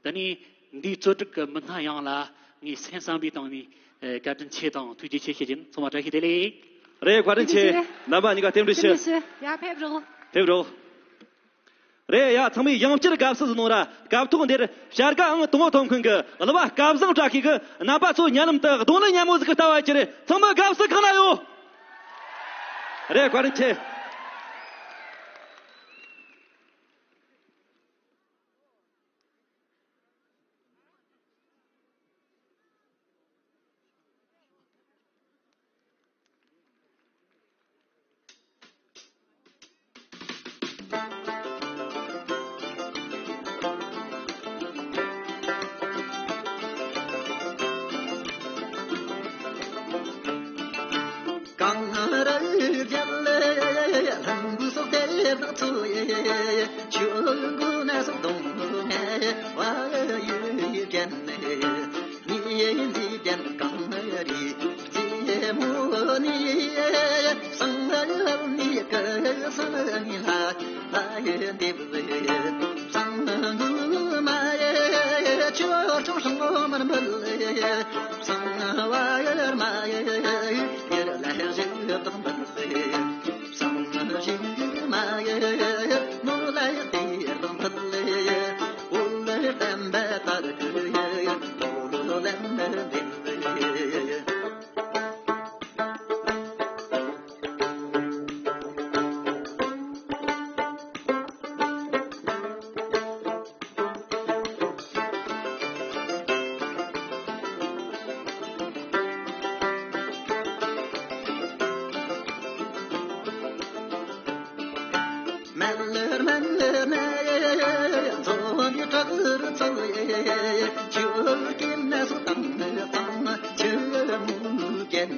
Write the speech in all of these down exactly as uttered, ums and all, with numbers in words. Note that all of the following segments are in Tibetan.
དེ་ནས་འདིའི་གཙོ་སྒྲུབ་ཀྱི་མི་སྣ་ཡོངས་ལ་ངས་སེམས་བསམ་པའི་སྟེང་ནས་ཨ་བཀའ་དྲིན་ཆེ་དང་ཐུགས་རྗེ་ཆེ་ཞུ་རྒྱུ་ཡིན། ཚང་མ་བཀྲ་ཤིས་བདེ་ལེགས། རེད། བཀའ་དྲིན་ཆེ། རྣམ་པ་གཉིས་ཀ་རྟེན་འབྲེལ་ཞུ། རྟེན་འབྲེལ་ཞུ། ཡ་ཕེབས་རོགས། ཕེབས་རོགས། རེད་ཡ། ཚང་མས་ཡང་བསྐྱར་དགའ་བསུ་ཟིན་ནོ་ར། སྐབས་ཐོག་འདིར་བྱ་དགའ་ཨང་དང་པོ་ཐོབ་མཁན་གྱི་གླུ་བ་སྐལ་བཟང་བཀྲ་ཤིས་ཀྱིས་རྣམ་པ་ཚོ་མཉམ་དུ་རྡུང་ལེན་མཉམ་མོ་ཟིག་གི་ལྟ་བ་ཅི་རེད། ཚང་མ་དགའ་བསུ་གང་ན་ཡོད། རེད། བཀའ་དྲིན་ཆེ། གངས་རི་རྒྱལ་ལ་ལྷུན་པོ་སོགས་དེ་དག་ཚོ་ཡི། ཆོས་སྐུ་ན་སོགས་གདོང་ལྔ་བ་ཡི་རྒྱན། ཉི་འཛིན་རྒྱན་གངས་རི་རྩེ་མོ་ནས། གསང་བ་ནས་སྐུ་གསུམ་ལྷ་ལ་འདེབས། གསང་སྔགས་མ་ཡི་ཆོས་སྐྱོང་སྲུང་མར་འབུལ། གསང་བ་མ་ཡི་ཡར་ལ་བཞི་བདག་འབུལ། གསང་ཞིང་མ་ཡི་ནོར་ལ་ཡི་དེ་དང་ཕུལ། འོད་བརྟན་པ་ལྟར་གྱུར་ཡི་ལོ་ལམ་འདེབས། མལ་ལེར་མལ་ལེར་ནས་འཛོམས་པའི་བྲག་རི་ཚོ་ཡི། ཆུ་རྐྱེན་སྣ་ཚོགས་དང་དང་ཆུ་མོ་རྒྱན།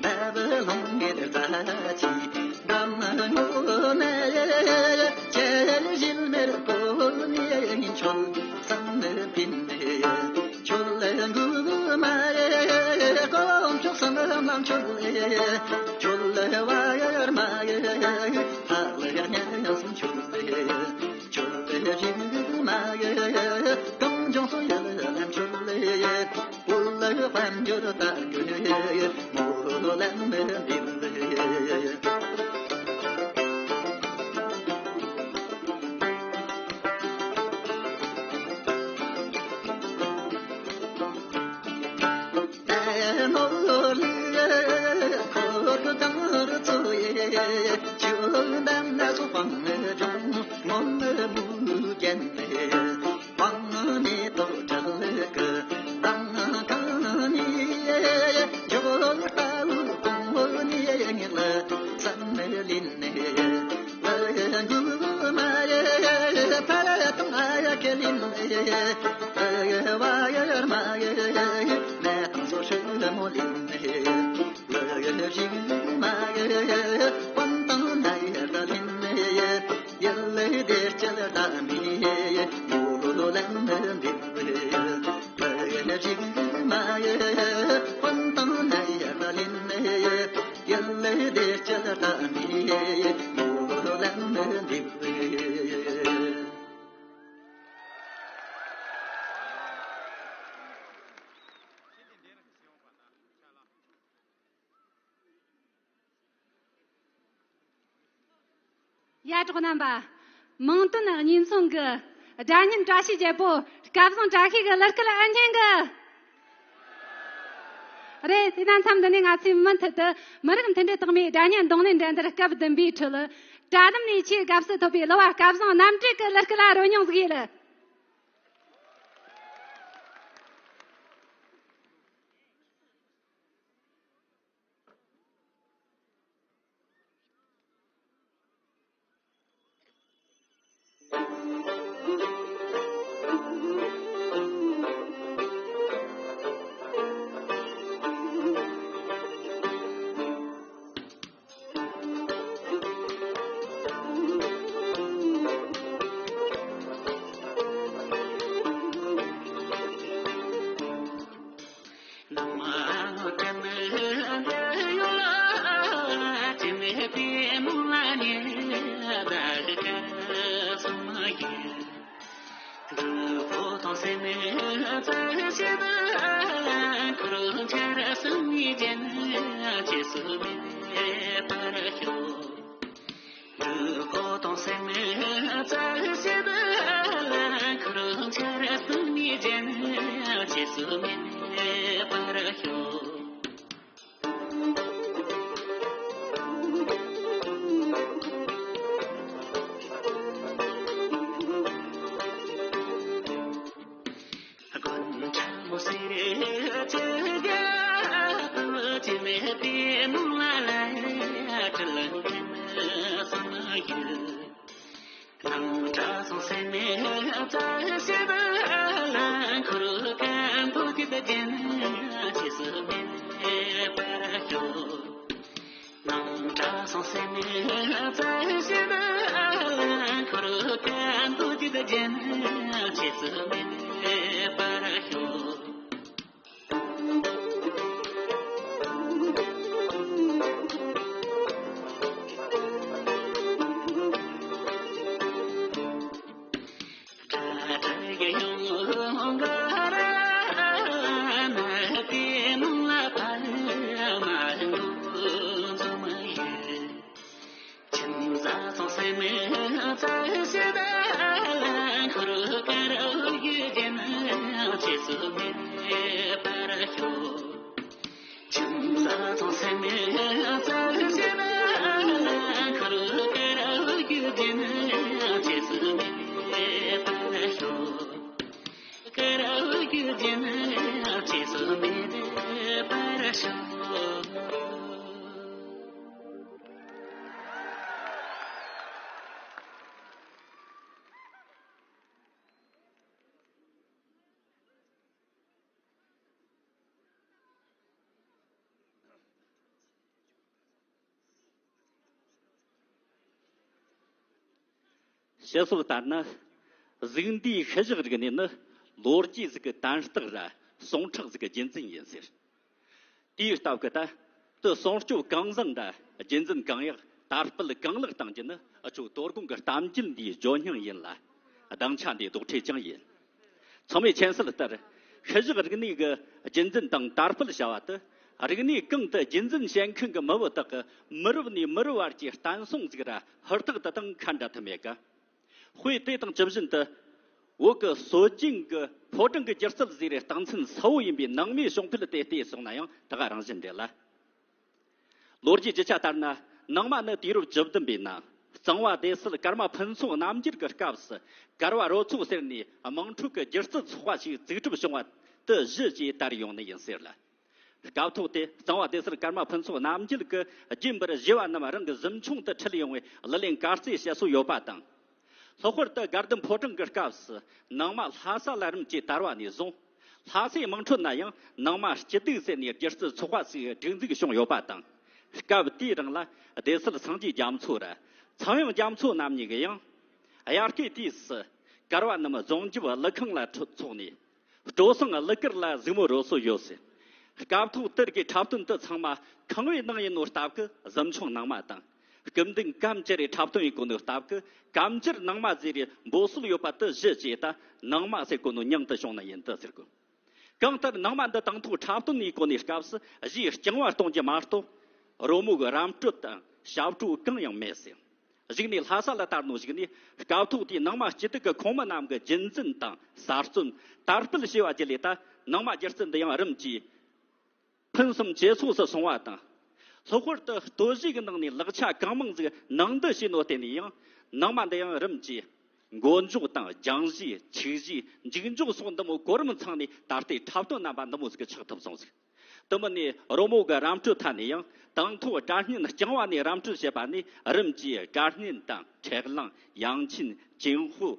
འདབ་ལོང་ངེར་རྩྭ་ཆུའི་འགྲམ་ངོས་ནས། ཁྱེད་ཞལ་མེར་བཀོད་ནས་མཆོད་བསམ་འཕེན། ཁྱོད་མགོན་མ་ཡི་དཀོན་མཆོག་གསུམ་ལ་མཆོད། ཁྱོད་བ་ཡར་མ་ཡི་ལྷ་ལ་གཉའ་གསུམ་མཆོད། ཁྱོད་རིག་མ་ཡི་གངས་ལྗོངས་སུ་ཡར་ལ་མཆོད། འོད་དཔལ་འབྱོར་དར་གྱུར་ནས་སྨོན་ལམ་འདེབས། ཡ་གྲོགས་རྣམ་པ། མིང་དོན་གཉིས་མཚུངས་ཀྱི་སྒྲ་སྙན་བཀྲ་ཤིས་རྒྱལ་པོ་སྐལ་བཟང་བཀྲ་ཤིས་ཀྱི་གླུ་སྐད་ཨེ་སྙན་གི། རེད། དེ་ན་མཚམས་འདི་ནས་ང་ཚོས་མུ་མཐུད་དུ་མི་རིགས་མཐུན་སྒྲིལ་རྟགས་མའི་སྒྲ་སྙན་རྡུང་ལེན་འགྲན་བསྡུར་སྐབས་བདུན་པའི་ཁྲོད། གྲྭ་བསྡོམས་ནས་ཆེས་དགའ་བསུ་ཐོབ་པའི་གླུ་བ་སྐལ་བཟང་རྣམ་གྲོལ་གྱི་གླུ་སྐད་ལ་རོལ་མྱོང་ཟིག་ཡིན། སེམས་རྩ་ཤེས་ཁུར་ཆ་ར་སུ་མི་ཅན་ཅེས་སུ་མེད་པར་ཤོག་འགྲོ་ལྡོག་སེམས་རྩ་ཤེས་ཁུར་ཆ་ར་སུ་མི་ཅན་ཅེས་སུ་མེད་པར་ཤོག་ཞེས་སོགས་ལྟར་ན། གཟུགས་འདས་ཤུལ་བཞག་རིག་གནས་ནི་ལོ་རྒྱུས་ཟིག་གི་དན་རྟགས་ར་ཟུངས་ཁྲག་ཟིག་གི་རྒྱུན་འཛིན་ཡིན་ཟེར། དེའི་སྟབས་ཀྱིས་ད་དུ་སྲུང་སྐྱོབ་གང་བཟང་ར་རྒྱུན་འཛིན་གང་ཡག་དར་སྤེལ་གང་ལེགས་གཏང་རྒྱུ་ནི་འུ་ཆོ་དོ་དགོང་གི་གཏམ་རྒྱུད་འདིའི་བརྗོད་སྙིང་ཡིན་ལ། སྡིངས་ཆ་འདིའི་རྡོག་ཁྲེས་ཀྱང་ཡིན། ཚང་མས་མཁྱེན་གསལ་ལྟར། ཤུལ་བཞག་རིག་གནས་ཀྱི་རྒྱུན་འཛིན་དང་དར་སྤེལ་བྱ་བ་དེ། རིག་གནས་གང་དུ་རྒྱུན་འཛིན་བྱེད་མཁན་གྱི་མི་བུ་དག་གི་མི་རབས་ནས་མི་རབས་བར་གྱི་བསྟན་སྲུང་ཟིག་ར་ཧུར་ཐག་དུ་བཏང་ཁ་འདྲ་ཐུབ་མེད་ཀ། དཔེ་དེ་དང་ཇི་བཞིན་དུ། བོད་ཀྱི་སྲོལ་རྒྱུན་གྱི་ཕོ་བྲང་གི་སྒྱུ་རྩལ་ཟེར་རེ་རྟགས་མཚན་གསལ་བོ་ཡིན་པའི་ནང་མའི་བྱུང་འཕེལ་དེ་བལྟས་སོང་ན་ཡང་ད་ག་རང་བཞིན་རེད་ལ། ལོ་རྒྱུས་རྒྱུ་ཆ་ལྟར་ན། ནང་མ་ནི་དུས་རབས་བཅུ་བདུན་པའི་ནང་གཙང་བ་སྡེ་སྲིད་ཀརྨ་ཕུན་ཚོགས་རྣམ་རྒྱལ་གྱི་སྐབས་སུ་གར་བ་རོལ་ཚོགས་ཟེར་ནས་དམངས་ཁྲོད་ཀྱི་སྒྱུ་རྩལ་ཚོགས་པ་ཞིག་བཙུགས་གྲུབ་བྱུང་བ་དེ་གཞི་བཅས་དར་ཡོང་ནི་ཡིན་ཟེར་ལ། སྐབས་ཐོག་དེ་གཙང་བ་སྡེ་སྲིད་ཀརྨ་ཕུན་ཚོགས་རྣམ་རྒྱལ་གྱིས་རྒྱུན་པར་བཞི་བ་རྣམས་རང་གི་གཟིམ་ཆུང་དུ་ཁྲིད་ཡོང་བའི་གླུ་ལེན་གར་རྩེད་བྱེད་སྲོལ་ཡོད་པ་དང་། ལྷག་པར་དུ་དགའ་ལྡན་ཕོ་བྲང་གི་སྐབས་སུ་ནང་མ་ལྷ་ས་ལ་རིམ་གྱིས་དར་བ་ནས་བཟུང་། ལྷ་སའི་དམངས་ཁྲོད་ན་ཡང་ནང་མ་སྐྱིད་སྡུག་ཟེར་ནས་སྒྱུ་རྩལ་ཚོགས་པ་ཞིག་སྒྲིག་འཛུགས་བྱུང་ཡོད་པ་དང་། སྐབས་དེའི་རིང་ལ་སྡེ་སྲིད་སངས་རྒྱས་རྒྱ་མཚོ་ར་ཚངས་དབྱངས་རྒྱ་མཚོ་རྣམ་གཉིས་ཀྱིས་ཡང་། དབྱར་ཁའི་དུས་སུ་གར་བ་རྣམས་རྫོང་རྒྱབ་ཀླུ་ཁང་ལ་ཚོགས་ནས། སྤྲོ་གསེང་གླུ་གར་ལ་གཟིགས་མོ་རོལ་སྲོལ་ཡོད་ཟེར། སྐབས་ཐོག་དེར་གྱི་འཁྲབ་སྟོན་དུ་ཚང་མ་ཁང་བའི་ནང་ཡིན་ནོ་སྟབས་ཀྱིས་གཟིམ་ཆུང་ནང་མ་དང་། སྐུ་མདུན་གམ་བཅར་རེ་འཁྲབ་སྟོན་ཡིན་གོ་ནོ་སྟབས་ཀྱིས་གམ་བཅར་ནང་མ་ཟེར་རེ་འབོད་སྲོལ་ཡོད་པ་དེ་གཞི་བྱས་ད་ནང་མ་ཟེར་གོ་ནོ་མྱིང་དུ་བྱུང་ནི་ཡིན་དུ་ཟེར་གོ། གང་ལྟར་ནང་མ་འདི་དང་ཐོག་འཁྲབ་སྟོན་ཡིན་གོ་ནོ་སྐབས་སུ་གཞས་རྐྱང་བ་གཏོང་རྒྱུ་མ་གཏོགས། རོལ་མོ་གི་ར་སྤྲོད་དང་ཞབས་བྲོ་གང་ཡང་མེད་ཟེར། གཞུག་ནས་ལྷ་ས་ལ་དར་ནོ་གཞུག་ནས་སྐབས་ཐོག་དེའི་ནང་མ་སྐྱིད་སྡུག་གི་ཁོངས་མི་རྣམས་ཀྱི་རྒྱུན་འཛིན་དང་གསར་རྩོམ་དར་སྤེལ་བྱས་པ་བརྒྱུད་ལས་ད་ནང་མ་སྒྱུ་རྩལ་འདི་ཡང་རིམ་གྱིས་ཕུན་སུམ་ཇེ་ཚོགས་སུ་སོང་བ་དང་། ལྷག་པར་དུ་སྟོད་གཞས་ཀྱི་ནང་ནས་ལག་ཆ་གང་མང་ཟིག་ནང་འདྲེན་བྱས་ནོ་བརྟེན་ནས་ཡང་ནང་མ་འདི་ཡང་རིམ་གྱིས་མགོ་འཇོག་དང་རྒྱང་གཞས་ཆིག་གཞས་མཇུག་འཇོག་སོགས་འདི་མོ་གོ་རིམ་ཚང་ནས་ད་ལྟའི་འཁྲབ་སྟོན་རྣམ་པ་འདི་མོ་ཟིག་ཆགས་ཐུབ་སོང་ཟིག། དེ་མིན་ནས་རོལ་མོ་གི་ར་སྤྲོད་ཐད་ནས་ཡང་དང་ཐོག་སྒྲ་སྙན་རྐྱང་བ་ནས་ར་སྤྲོད་བྱེད་པ་ནས་རིམ་གྱིས་སྒར་སྙན་དང་ཁྲེག་ལང་། དབྱངས་ཅན། ཅིན་ཧུ།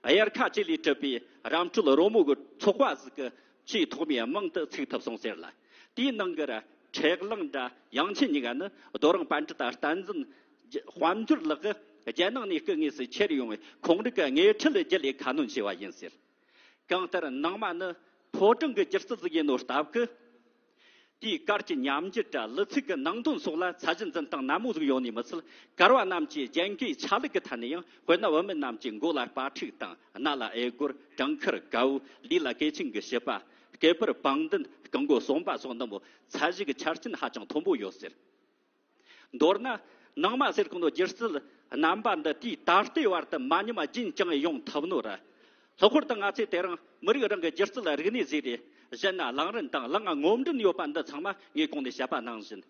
དབྱར་ཁ་བཅས་ལས་གྲུབ་པའི་ར་སྤྲོད་རོལ་མོ་གི་ཚོགས་པ་ཟིག་གི་ཆེས་ཐོག་མའི་དམངས་དུ་ཚུད་ཐུབ་སོང་ཟེར་ལ། དེའི་ནང་གི་ར་ཁྲེག་ལང་འདྲ་དབྱངས་ཅན་གཉིས་ཀ་ནི་རྡོ་རིང་པཎྜི་ཏ་བསྟན་འཛིན་དཔལ་འབྱོར་ལགས་ཀྱིས་རྒྱལ་ནང་ནས་སྐུ་དངོས་སུ་ཁྱེར་ཡོང་བའི་ཁོང་རང་གི་དངོས་འཕྲིན་བརྒྱུད་ལས་ཁ་སྣོན་བྱས་པ་ཡིན་ཟེར། གང་ལྟར་ནང་མ་ནི་ཕོ་བྲང་གི་སྒྱུ་རྩལ་ཟིག་ཡིན་ནོ་སྟབས་ཀྱིས། དེའི་གར་གྱི་ཉམས་འགྱུར་དང་གླུ་ཚིག་གི་ནང་དོན་སོགས་ལ་ཚད་གཞི་འཛིན་སྟངས་ནན་མོ་ཟིག་ཡོད་ནི་མི་ཚད། གར་བ་རྣམས་ཀྱིས་རྒྱན་གོས་ཆ་ལུགས་ཀྱི་ཐད་ནས་ཡང་དཔེར་ན་བུད་མེད་རྣམས་ཀྱིས་མགོ་ལ་སྤ་ཕྲུག་དང་སྣ་ལ་འོད་སྒོར། བྲང་ཁར་དཀར་བོ། ལུས་ལ་གོས་ཆེན་གྱི་བྱི་པ། སྐེད་པར་བང་མདུན། རྐང་མགོ་ཟམ་པ་སོགས་འདི་མོ་ཚད་གཞི་གི་ཆ་རྐྱེན་ཧ་ཅང་མཐོན་པོ་ཡོད་ཟེར། མདོར་ན། ནང་མ་ཟེར་གོ་ནོ་སྒྱུ་རྩལ་རྣམ་པ་འདི་དུས་ད་ལྟའི་བར་དུ་མ་ཉམས་རྒྱུན་བསྐྱངས་ཡོང་ཐུབ་ནོ་ར། ལྷག་པར་དུ་ང་ཚོས་དེ་རིང་མི་རིགས་རང་གི་སྒྱུ་རྩལ་རིག་གནས་ཟིག་རེད། གཞན་ན་བླང་རིན་དང་བླང་ངོམ་རིན་ཡོད་པ་འདི་ཚང་མ་ངས་གོང་ནས་བཤད་པ་ནང་བཞིན།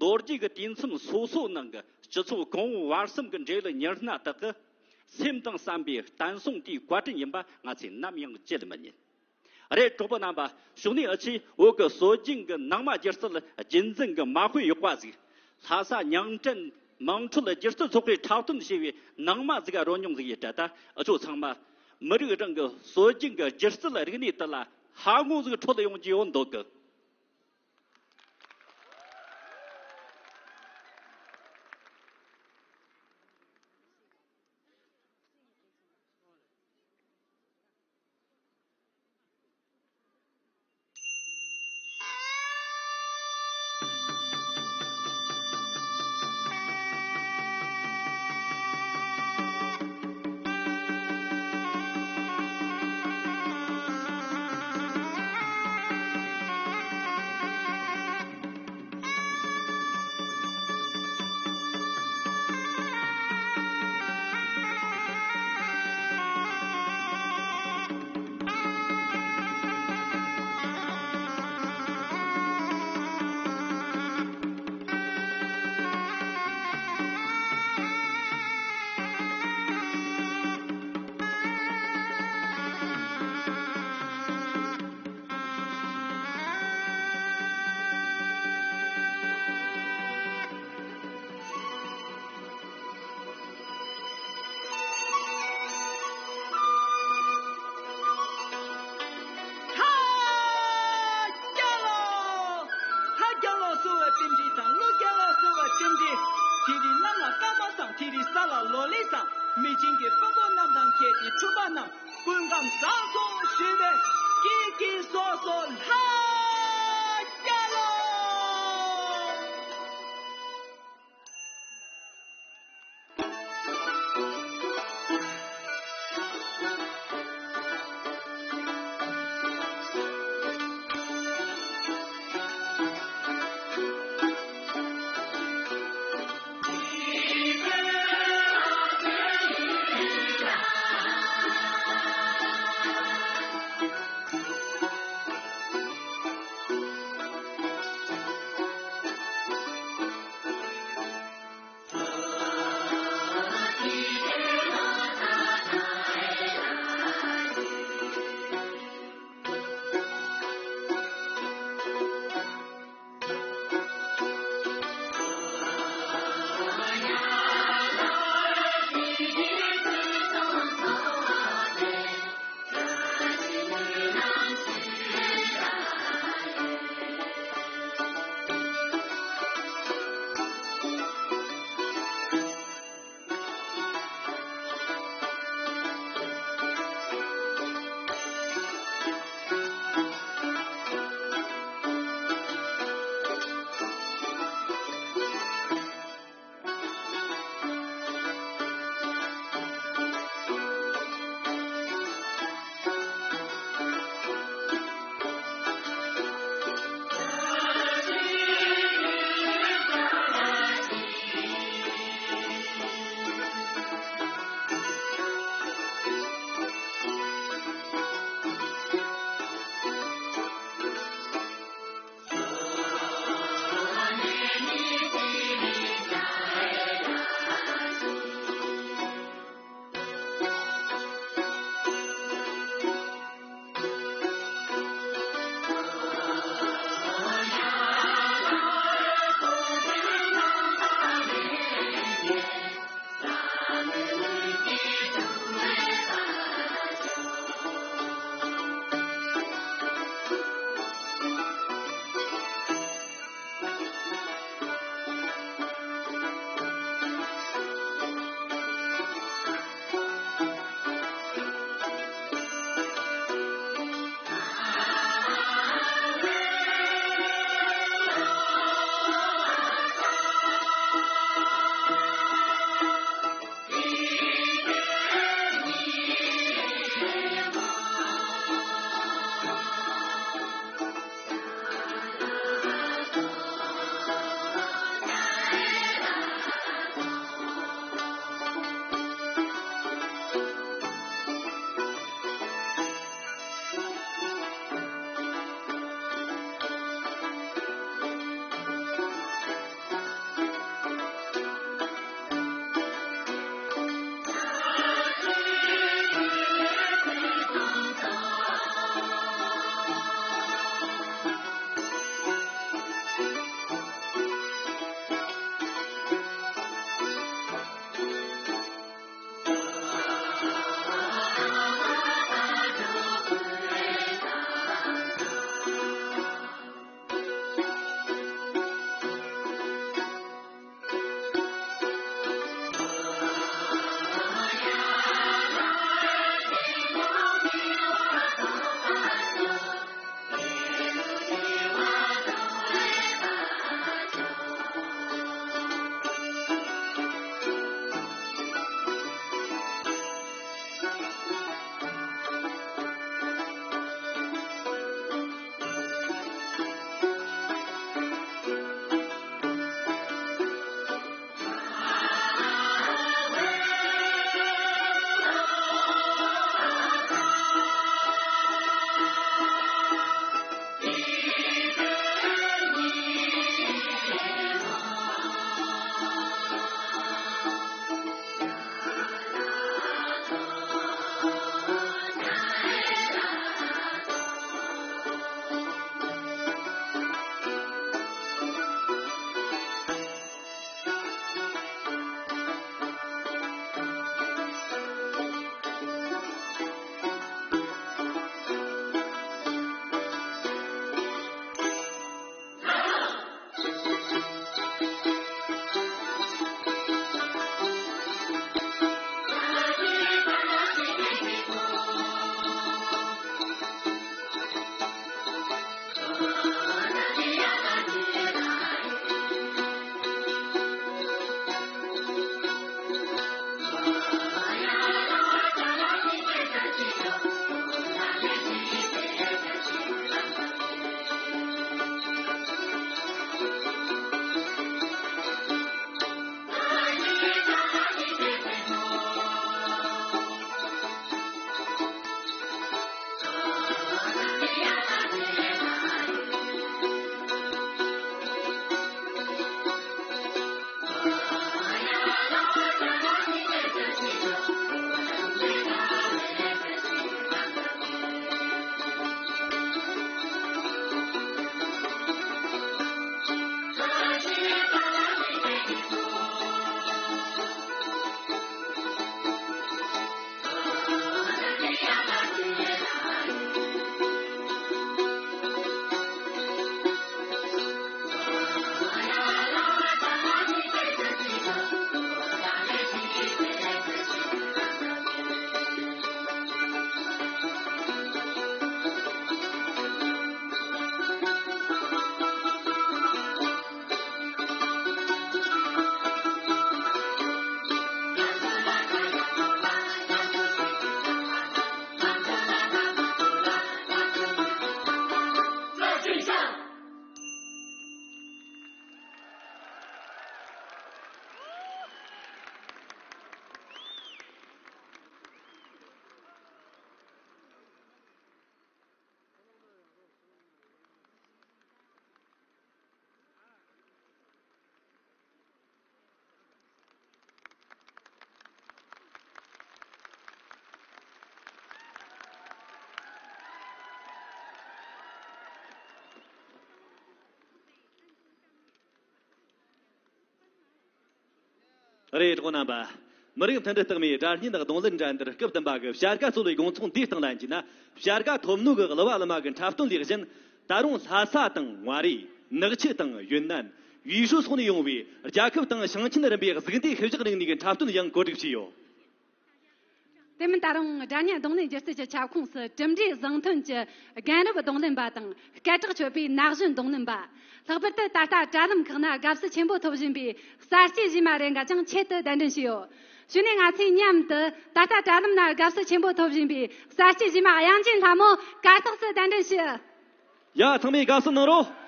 ལོ་རྒྱུས་ཀྱི་དུས་མཚམས་སོ་སོའི་ནང་གི་སྤྱི་ཚོགས་གོང་འོག་བར་གསུམ་གྱི་འབྲེལ་ཡོད་ཉི་སྣ་དག་གི་སེམས་དང་བསམ་པའི་བརྟན་སྲུང་དེའི་བཀའ་དྲིན་ཡིན་པ་ང་ཚོས་ནམ་ཡང་བརྗེད་མི་ཉན། རེད། གྲོགས་པོ་རྣམ་པ། ཕྱོགས་ནས་ཨ་ཆེ་བོད་ཀྱི་སྲོལ་རྒྱུན་གྱི་ནང་མ་སྒྱུ་རྩལ་རྒྱུན་འཛིན་གྱི་མ་དཔེ་ཡག་པ་ཟིག་ལྷ་ས་ཉང་བྲན་དམངས་ཁྲོད་སྒྱུ་རྩལ་ཚོགས་པས་འཁྲབ་སྟོན་བྱས་པའི་ནང་མ་ཟིག་ག་རོལ་མྱོང་ཟིག་ཡིན་དྲ་ད། ཨ་ཆོ་ཚང་མ་མི་རིགས་རང་གི་སྲོལ་རྒྱུན་གྱི་སྒྱུ་རྩལ་རིག་གནས་དེ་ལ་ཧ་ངོ་ཟིག་འཕྲོད་ཡོང་རྒྱུ་ཡོད་འདོད་གི། ལྷ་རྒྱལ་ལོ། ལྷ་རྒྱལ་ལོ་གསོལ་བ་རྟེན་འབྲེལ་དང་ཀླུ་རྒྱལ་ལོ་གསོལ་བ་རྟེན་འབྲེལ། དེ་རིང་གནམ་ལ་སྐར་མ་བསམ། དེ་རིང་ས་ལ་ལོ་ལེགས་བསམ། མི་ཆེན་གྱི་དཔོན་པོ་རྣམས་དང་ཁྱེད་ཀྱི་ཕྲུ་གུ་རྣམས་སྐུ་ཁམས་བཟང་སོང་ཞུས་པས་ཀྱིས་ཀྱིས་སོ་སོ་ལྷ་རྒྱལ་ལོ། རེད། གྲོགས་རྣམ་པ། མི་རིགས་མཐུན་སྒྲིལ་རྟགས་མའི་སྒྲ་སྙན་གདོང་ལེན་འགྲན་བསྡུར་སྐབས་བདུན་པ་གི་བྱ་དགའ་ཚོ་ལོའི་དགོང་ཚོགས་འདིའི་སྟེང་ལ་ཡིན་གྱི་ན། བྱ་དགའ་ཐོབ་ནོ་གི་གླུ་བ་གླུ་མ་གི་འཁྲབ་སྟོན་ལས་གཞན། ད་རུང་ལྷ་ས་དང་མངའ་རིས། ནག་ཆུ་དང་ཡུན་ནན། ཝུའུ་ཧྲུའུ་སོགས་ནས་ཡོང་བའི་རྒྱལ་ཁབ་དང་ཞིང་ཆེན་རིམ་པའི་གཟུགས་འདས་ཤུལ་བཞག་རིག་གནས་ཀྱི་འཁྲབ་སྟོན་ཡང་གོ་སྒྲིག་བྱས་ཡོད། དེ་མིན་ད་རུང་སྒྲ་སྙན་གདོང་ལེན་སྒྱུ་རྩལ་གྱི་ཁྱབ་ཁོངས་སུ་གྲུབ་འབྲས་བཟང་ཐོན་གྱི་རྒན་རབས་གདོང་ལེན་པ་དང་སྐད་གྲགས་ཆོད་པའི་ན་གཞོན་གདོང་ལེན་པ། ལྷག་པར་དུ་ད་ལྟ་དྲ་ལམ་ཁག་ན་དགའ་བསུ་ཆེན་པོ་ཐོབ་བཞིན་པའི་གསར་སྐྱེས་གཞས་མ་རེ་འགའ་ཀྱང་ཆེད་དུ་གདན་འདྲེན་ཞུས་ཡོད། གཞུག་ནས་ང་ཚོས་མཉམ་དུ་ད་ལྟ་དྲ་ལམ་ན་དགའ་བསུ་ཆེན་པོ་ཐོབ་བཞིན་པའི་གསར་སྐྱེས་གཞས་མ་དབྱངས་ཅན་ལྷ་མོ་གར་སྟེགས་སུ་གདན་འདྲེན་ཞུ། ཡ། ཚང་མས་དགའ་བསུ་གནང་རོགས།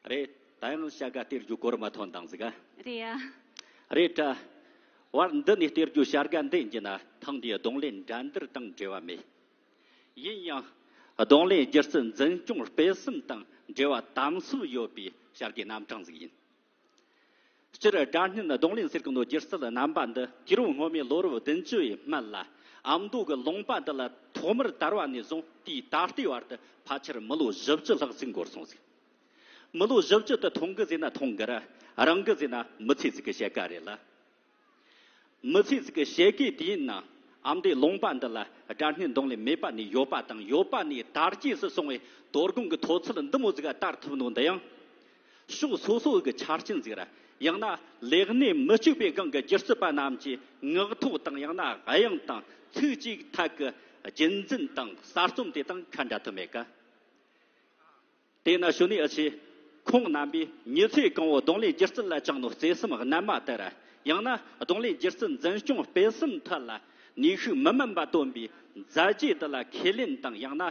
རེད། ད་ཡང་བྱ་དགའ་སྟེར་རྒྱུ་གོ་རིམ་མ་ཐོན་དང་ཟིག་ག་རེད་ཡ། རེད་དྲ། བར་འདི་ནས་སྟེར་རྒྱུ་བྱ་དགའ་འདི་ཡིན་གྱི་ན་ཐེངས་འདིའི་རྡུང་ལེན་འགྲན་བསྡུར་དང་འབྲེལ་བ་མེད། ཡིན་ཡང་ རྡུང་ལེན་སྒྱུ་རྩལ་འཛིན་སྐྱོང་སྤེལ་གསུམ་དང་འབྲེལ་བ་དམ་ཟབ་ཡོད་པའི་བྱ་དགའི་རྣམ་གྲངས་ཟིག་ཡིན། སྤྱིར་སྒྲ་སྙན་རྡུང་ལེན་ཟེར་གི་ནོ་སྒྱུ་རྩལ་རྣམ་པ་འདི་དུས་རབས་སྔོན་མའི་ལོ་རབས་བདུན་ཅུ་ཡི་སྨད་ལ་ཨ་མདོ་གི་ལུང་པ་འདི་ལ་ཐོག་མར་དར་བ་ནས་བཟུང་དེའི་ད་ལྟའི་བར་དུ་ཕལ་ཆེར་མི་ལོ་བཞི་བཅུ་ལྷག་ཟིག་འགོར་སོང་ཟིག། མི་ལོ་བཞི་བཅུ་དེ་ཐུང་གི་ཟེར་ན་ཐུང་གི་ར། རིང་གི་ཟེར་ན་མི་ཚེ་ཟིག་གི་ཕྱེད་ཀ་རེད་ལ། མི་ཚེ་ཟིག་གི་ཕྱེད་ཀའི་དུས་ཡུན་ནང་ཨ་མདོའི་ལུང་པ་འདི་ལ་སྒྲ་སྙན་རྡུང་ལེན་མེད་པ་ནས་ཡོད་པ་དང་། ཡོད་པ་ནས་དར་རྒྱས་སུ་སོང་བའི་དོ་དགོང་གི་མཐོ་ཚད་འདི་མོ་ཟིག་ག་དར་ཐུབ་ནོ་འདི་ཡང་ཕྱོགས་སོ་སོ་གི་ཆ་རྐྱེན་ཟིག་ར། ཡང་ན་ལས་གནས་མི་གཅིག་པའི་སྒང་གི་སྒྱུ་རྩལ་པ་རྣམས་ཀྱི་ངག་ཐོག་དང་། ཡང་ན་དབྱངས་དང་ཚིག་གཅིག་ཐད་ཀྱི་རྒྱུན་འཛིན་དང་གསར་རྩོམ་དེ་དང་ཁ་འདྲ་ཐུབ་མེད་ཀ། དེས་ན་ཞུ་ནི་ཨ་ཆེ། ཁོང་རྣམ་པས་མྱི་ཚེ་གང་བོ་རྡུང་ལེན་སྒྱུ་རྩལ་ལ་བཅངས་ནོ་བརྩེ་སེམས་རྣལ་མ་ལྟར། ཡང་ན་རྡུང་ལེན་སྒྱུ་རྩལ་འཛིན་སྐྱོང་སྤེལ་གསུམ་ཐད་ལ་ནུས་ཤུགས་མི་དམན་པ་བཏོན་པའི་མཛད་རྗེས་འདི་ལ་ཁས་ལེན་དང་། ཡང་ན་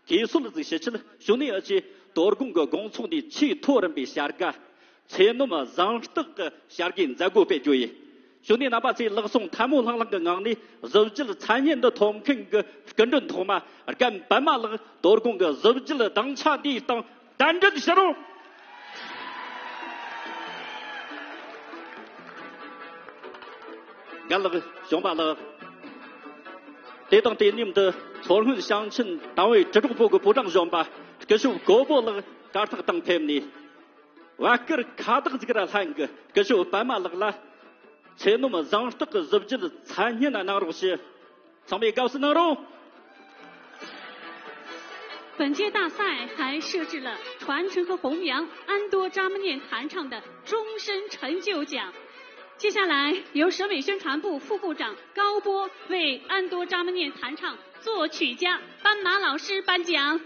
གུས་གསོལ་ཟིག་ཞུ་ཆེད། ཞུ་ནི་ཨ་ཆེ། དོ་དགོང་གི་དགོང་ཚོགས་འདིའི་ཆེས་མཐོ་རིམ་པའི་བྱ་དགའ་ཚེ་ནོམ་གཟེངས་རྟགས་ཀྱི་བྱ་དགའི་མཛད་སྒོ་སྤེལ་རྒྱུ་ཡིན། ཞུ་ནི་རྣམ་པ་ཚོས་ལག་ཟུང་ཐལ་མོ་ལྷང་ལྷང་གི་ངང་ནས་གཟི་བརྗིད་མཚན་སྙན་འདི་ཐོབ་མཁན་གྱི་སྐུ་མགྲོན་ཐོག་མ་རྒན་པད་མ་ལགས་དོ་དགོང་གི་གཟི་བརྗིད་སྡིངས་ཆ་འདིའི་སྟེང་གདན་འདྲེན་ཞུ་རོགས། རྒན་ལགས། གཞོན་པ་ལགས། དེ་དང་དེ་མཉམ་དུ་མཚོ་སྔོན་ཞིང་ཆེན་ཏང་ཨུའི་དྲིལ་སྒྲོག་པུའུ་གི་པུའུ་ཀྲང་གཞོན་པ་སྐུ་ཞབས་གོ་པོ་ལགས་གར་སྟེགས་སྟེང་ཕེབས་ནས། བར་སྐོར་ཁ་བཏགས་ཟིག་ར་ལྷན་གྱི་སྐུ་ཞབས་པད་མ་ལགས་ལ་ཚེ་ནོམ་གཟེངས་རྟགས་ཀྱི་གཟི་བརྗིད་མཚན་སྙན་གནང་རོགས་ཞུ། ཚང་མས་དགའ་བསུ་གནང་རོགས། 本届大赛还设置了传承和弘扬安多扎木念弹唱的终身成就奖。接下来由省委宣传部副部长高波为安多扎木念弹唱作曲家斑马老师颁奖。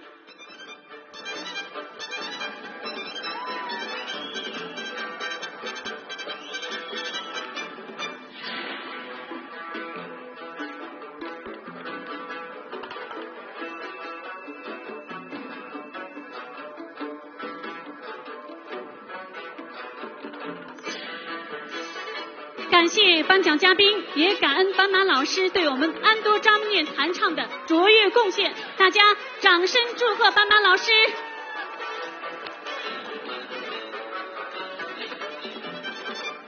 感谢颁奖嘉宾，也感恩斑马老师对我们安多扎木念弹唱的卓越贡献。大家掌声祝贺斑马老师。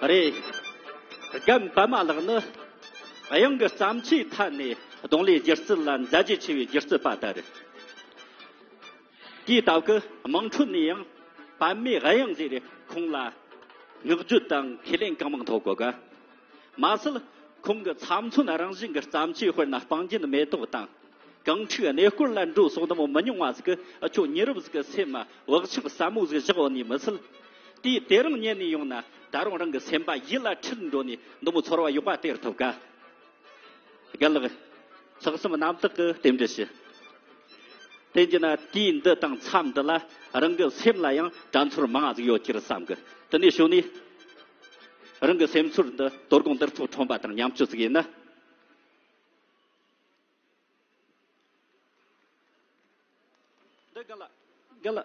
རེད། རྒན་པད་མ་ལགས་ནི་དབྱངས་ཀྱི་བརྩམས་ཆོས་ཐད་ནས་རྡུང་ལེན་སྒྱུ་རྩལ་ལ་མཛད་རྗེས་ཆེ་བའི་སྒྱུ་རྩལ་པ་དེ་རེད། དེའི་སྟབས་ཀྱིས་དམངས་ཁྲོད་ནས་ཡང་པད་མའི་དབྱངས་ཟེར་ཁོང་ལ་བསྔགས་བརྗོད་དང་ཁས་ལེན་གང་མང་ཐོབ་གོ་ག། མ་ཟད་ཁོང་གི་ཚབ་མཚོན་རང་བཞིན་གྱི་བརྩམས་ཆོས། དཔེར་ན་སྤང་རྒྱན་མེ་ཏོག་དང་། གངས་ཁྲོད་གནས་སྐོར་ལ་འགྲོ་སོགས་འདི་མོ་མི་ཉུང་བ་ཟིག་གིས་ཁྱོད་ཉེ་རབས་ཟིག་གི་སེམས་མ་བག་ཆགས་ཟབ་མོ་ཟིག་བཞག་ཡོད་ནི་མི་ཚད། དེའི་དེ་རིང་ཉན་ནས་ཡོང་ན་ད་རུང་རང་གི་སེམས་པ་ཡིད་ལ་འཁྲིད་འགྲོ་ནས་འདི་མོ་ཚོར་བ་ཡོད་པ་སྟེར་ཐུབ་ག། རྒན་ལགས། ལྷག་བསམ་རྣམ་དག་གིས་རྟེན་འབྲེལ་ཞུ། དེ་བྱས་ན་དུས་འདི་དང་མཚམས་འདི་ལ་རང་གི་སེམས་ལ་ཡང་དྲན་ཚོར་མང་ང་ཟིག་ཡོད་ཀྱི་རེད་བསམ་གི། དེ་ནས་ཞུ་ནས་རང་གི་སེམས་ཚོར་འདི་དོ་དགོང་འདིར་ཚོགས་ཁྲོམ་པ་དང་མཉམ་སྤྱོད་ཟིག་ཡིན་ན། འདི་ག་ལ། ག་ལ།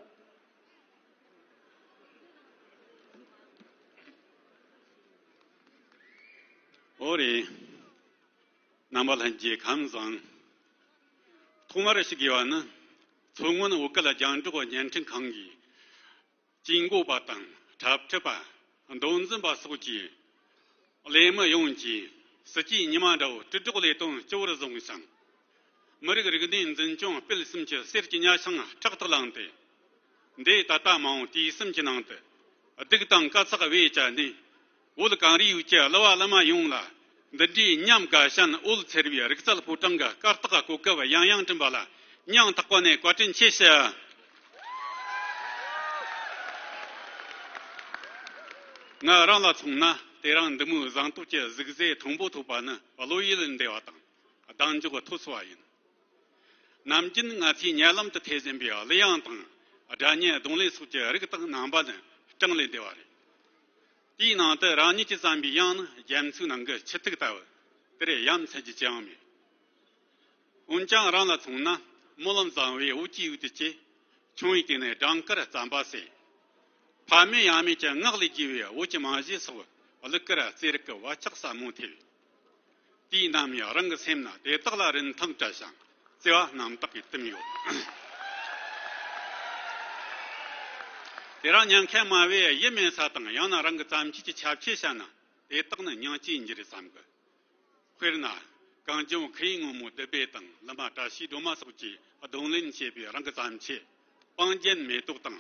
ཨོ་རེད། རྣམ་པ་ལྷན་རྒྱས་ཁམས་བཟང་། ཐོག་མར་ཞུ་དགོས་པ་ནི། མཚོ་སྔོན་བོད་སྐད་རྒྱང་སྒྲོག་བརྙན་འཕྲིན་ཁང་གིས། ཇུས་འགོད་པ་དང་། འཁྲབ་ཁྲིད་པ། མདོ་འཛིན་པ་སོགས་ཀྱིས། ལས་མི་ཡོངས་ཀྱིས་སྲིད་ཇུས་ཉི་མ་འདྲ་བོ་དྲིལ་སྒྲོག་ལས་དོན་ལྕི་བོར་བཟུང་ཞིང་། མི་རིགས་རིག་གནས་འཛིན་སྐྱོང་སྤེལ་གསུམ་གྱི་གསེར་གྱི་ཉ་ཤིང་ཕྲག་ཏུ་བླངས་ཏེ། འདས་ད་ལྟ་མ་འོངས་དུས་གསུམ་གྱི་ནང་དུ་སྡུག་དང་དཀའ་ཚེགས་བེད་སྤྱད་ནས། བོད་གངས་རིའི་ཡུལ་གྱི་གླུ་བ་གླུ་མ་ཡོངས་ལ་འདི་འདྲའི་ཉམས་དགའ་ཞིང་འོད་འཚེར་བའི་རིག་རྩལ་ཕོ་བྲང་གི་སྐར་རྟགས་གོ་སྐབས་ཡང་ཡང་བསྐྲུན་པ་ལ་སྙིང་ཐག་པ་ནས་བཀའ་དྲིན་ཆེ་ཞུ། ང་རང་ལ་མཚོན་ན་དེ་རིང་འདི་མོའི་གཟེངས་རྟགས་ཀྱི་གཟིགས་ཟིན་མཐོན་པོ་ཐོབ་པ་ནི་བློ་ཡུལ་འདས་པ་དང་གདེང་འཇོག་ཐོབ་སོང་བ་ཡིན། ནམ་རྒྱུན་ང་ཚོས་ཉེ་ལམ་དུ་ཐོས་ཟིན་པའི་གླུ་དབྱངས་དང་སྒྲ་སྙན་རྡུང་ལེན་སོགས་ཀྱི་རིགས་དང་རྣམ་པ་ནི་གྲངས་ལས་འདས་པ་རེད། དེའི་ནང་དུ་རང་ཉིད་ཀྱིས་བརྩམས་པའི་དབྱངས་ནི་རྒྱ་མཚོའི་ནང་གི་ཆུ་ཐིགས་ལྟ་བུ་དེར་ཡ་མཚན་གྱི་ཅི་ཡང་མེད། འོན་ཀྱང་རང་ལ་མཚོན་ན་སྨོན་ལམ་བཟང་བའི་འོད་ཀྱི་འོད་དུ་སྐྱེ། ཆུང་བའི་སྟེང་ནས་སྦྲང་དཀར་རྩམ་པ་ཟེར། ཕ་མེས་ཡང་མེས་ཀྱི་ངག་ལས་རྒྱས་པའི་འོད་ཀྱི་རྨང་གཞི་སོགས་གླུ་གར་རྩེད་རིགས་ཀྱི་བག་ཆགས་ཟབ་མོ་ཐེབས། དུས་ནམ་ཡང་རང་གི་སེམས་ན་དེ་དག་ལ་རིན་ཐང་སྤྲད་ཞིང་བརྩེ་བ་རྣམ་དག་གིས་བསྟིམས་ཡོད། དེ་རིང་ཉན་མཁན་མང་བས་ཡིད་སྨོན་ས་དང་། ཡང་ན་རང་གི་བརྩམས་ཆོས་ཀྱི་ཁྱབ་ཆེ་བཤད་ན། དེ་དག་ནི་སྙིང་རྗེ་ཡིན་རྒྱུ་རེད་བསམ་གི། དཔེར་ན། གངས་ལྗོངས་ཁུལ་ཡུལ་སྔོན་མོ་བདུད་བྷེ་དང་། ལི་མ་བཀྲ་ཤིས་སྒྲོལ་མ་སོགས་ཀྱིས་རྡུང་ལེན་བྱས་པའི་རང་གི་བརྩམས་ཆོས། སྤང་རྒྱན་མེ་ཏོག་དང་།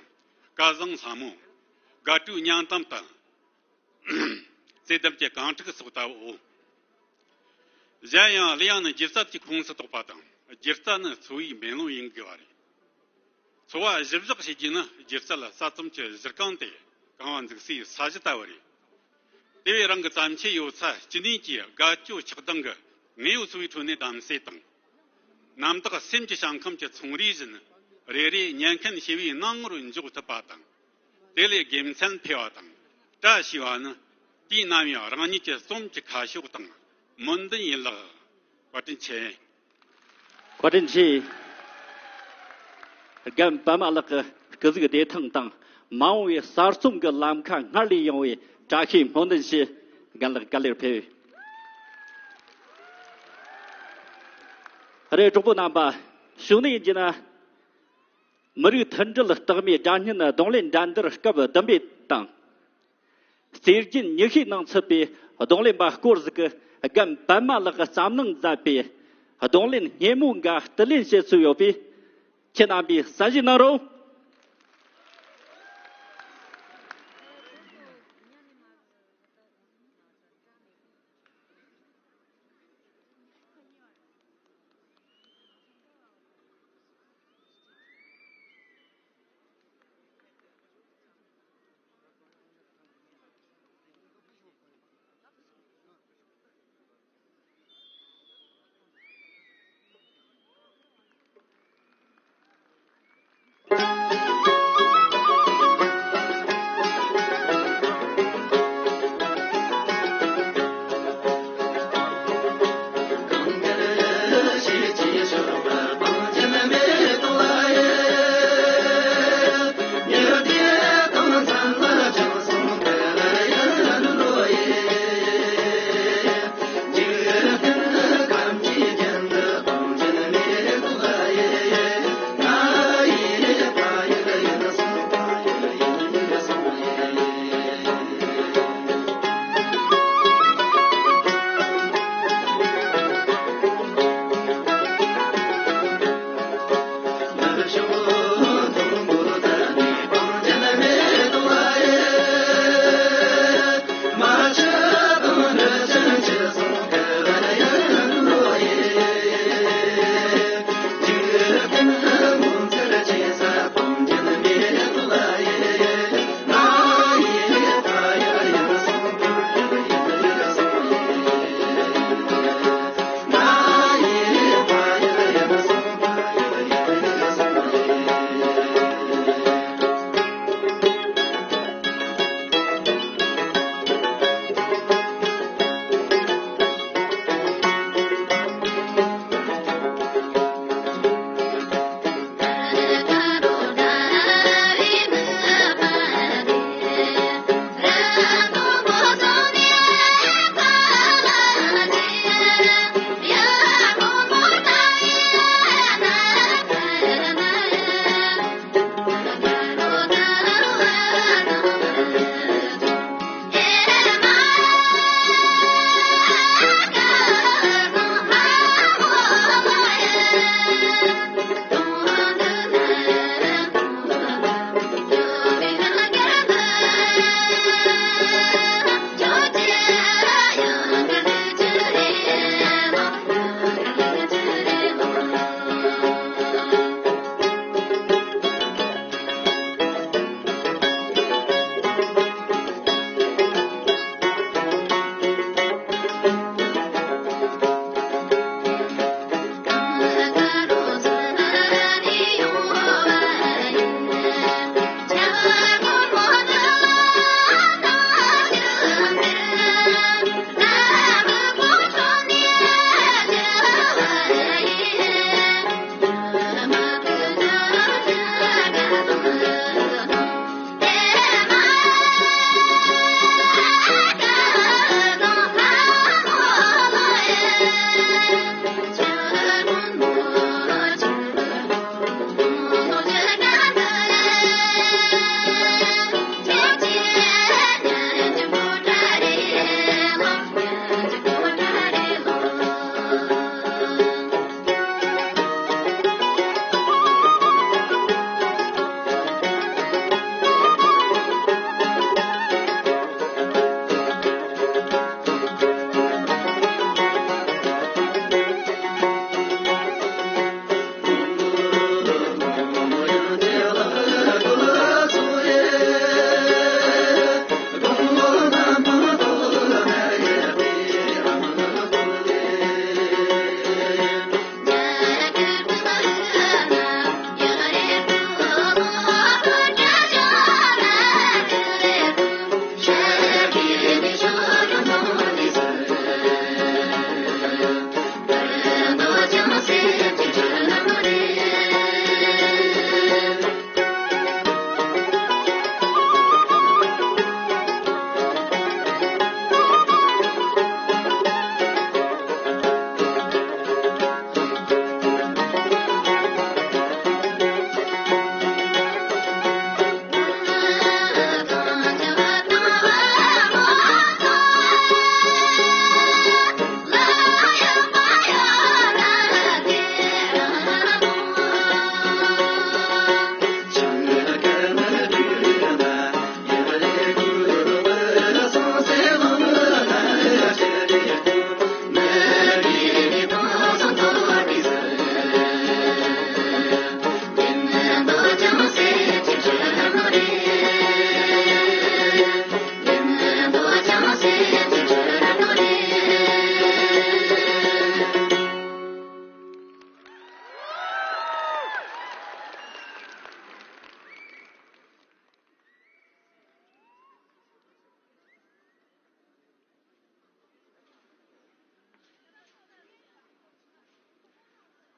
སྐལ་བཟང་ལྷ་མོ། དགའ་སྤྲོའི་སྙིང་གཏམ་དང་། བརྩེ་ལྡན་གྱི་གངས་ཕྲུག་སོགས་ལྟ་བུའོ། གཞན་ཡང་གླུ་དབྱངས་ནི་སྒྱུ་རྩལ་གྱི་ཁོངས་སུ་གཏོགས་པ་དང་། སྒྱུ་རྩལ་ནི་འཚོ་བའི་མེ་ལོང་ཡིན་དགོས་པ་རེད། འཚོ་བ་གཞི་བཞག་བྱེད་རྒྱུ་ནི་སྒྱུ་རྩལ་གསར་རྩོམ་གྱི་གཞི་རྐང་སྟེ། རྐང་བ་འཛུགས་སའི་ས་གཞི་ལྟ་བུ་རེད། དེ་བས་རང་གི་བརྩམས་ཆོས་ཡོད་ཚད་ཅི་ནུས་ཀྱིས་དགའ་སྐྱོ་ཆགས་སྡང་གི་དངོས་ཡོད་འཚོ་བའི་ཁྲོད་ནས་བདམས་གསེས་དང་། རྣམ་དག་སེམས་ཀྱི་ཞིང་ཁམས་ཀྱི་ཚོང་རིས་བཞིན། རེ་རེ་ཉན་མཁན་ཞི་བའི་སྣང་ངོར་འཇོག་ཐུབ་པ་དང་། དེ་ལས་དགེ་མཚན་འཕེལ་བ་དང་། བཀྲ་ཤིས་པ་ནི། དུས་ནམ་ཡང་རང་ཉིད་ཀྱི་རྩོམ་གྱི་ཁ་ཕྱོགས་དང་སྨོན་འདུན་ཡིན་ལགས། བཀའ་དྲིན་ཆེ། བཀའ་དྲིན་ཆེ། རྒན་པད་མ་ལགས་ཀྱི་སྐུ་གཟུགས་བདེ་ཐང་དང་། མ་འོངས་པའི་གསར་རྩོམ་གྱི་ལམ་ཁ་སྔར་ལས་ཡངས་པའི་བཀྲ་ཤིས་སྨོན་འདུན་ཞུ། རྒན་ལགས་ག་ལེར་ཕེབས། རེད། གྲོགས་པོ་རྣམ་པ། གཞུག་ནས་ཡིན་གྱི་ན། མི་རིགས་མཐུན་སྒྲིལ་རྟགས་མའི་སྒྲ་སྙན་རྡུང་ལེན་འགྲན་བསྡུར་སྐབས་བདུན་པའི་དང་། རྩེ་རྒྱུན་ཉི་ཤུའི་ནང་ཚུད་པའི་རྡུང་ལེན་པ་སྐོར་ཟིག་གིས་རྒན་པད་མ་ལགས་ཀྱིས་བརྩམས་གནང་མཛད་པའི་རྡུང་ལེན་སྙན་མོ་འགའ་བསྡུ་ལེན་བྱེད་སྲོལ་ཡོད་པས། ཁྱེད་རྣམ་པས་གསན་བཞེས་གནང་རོགས།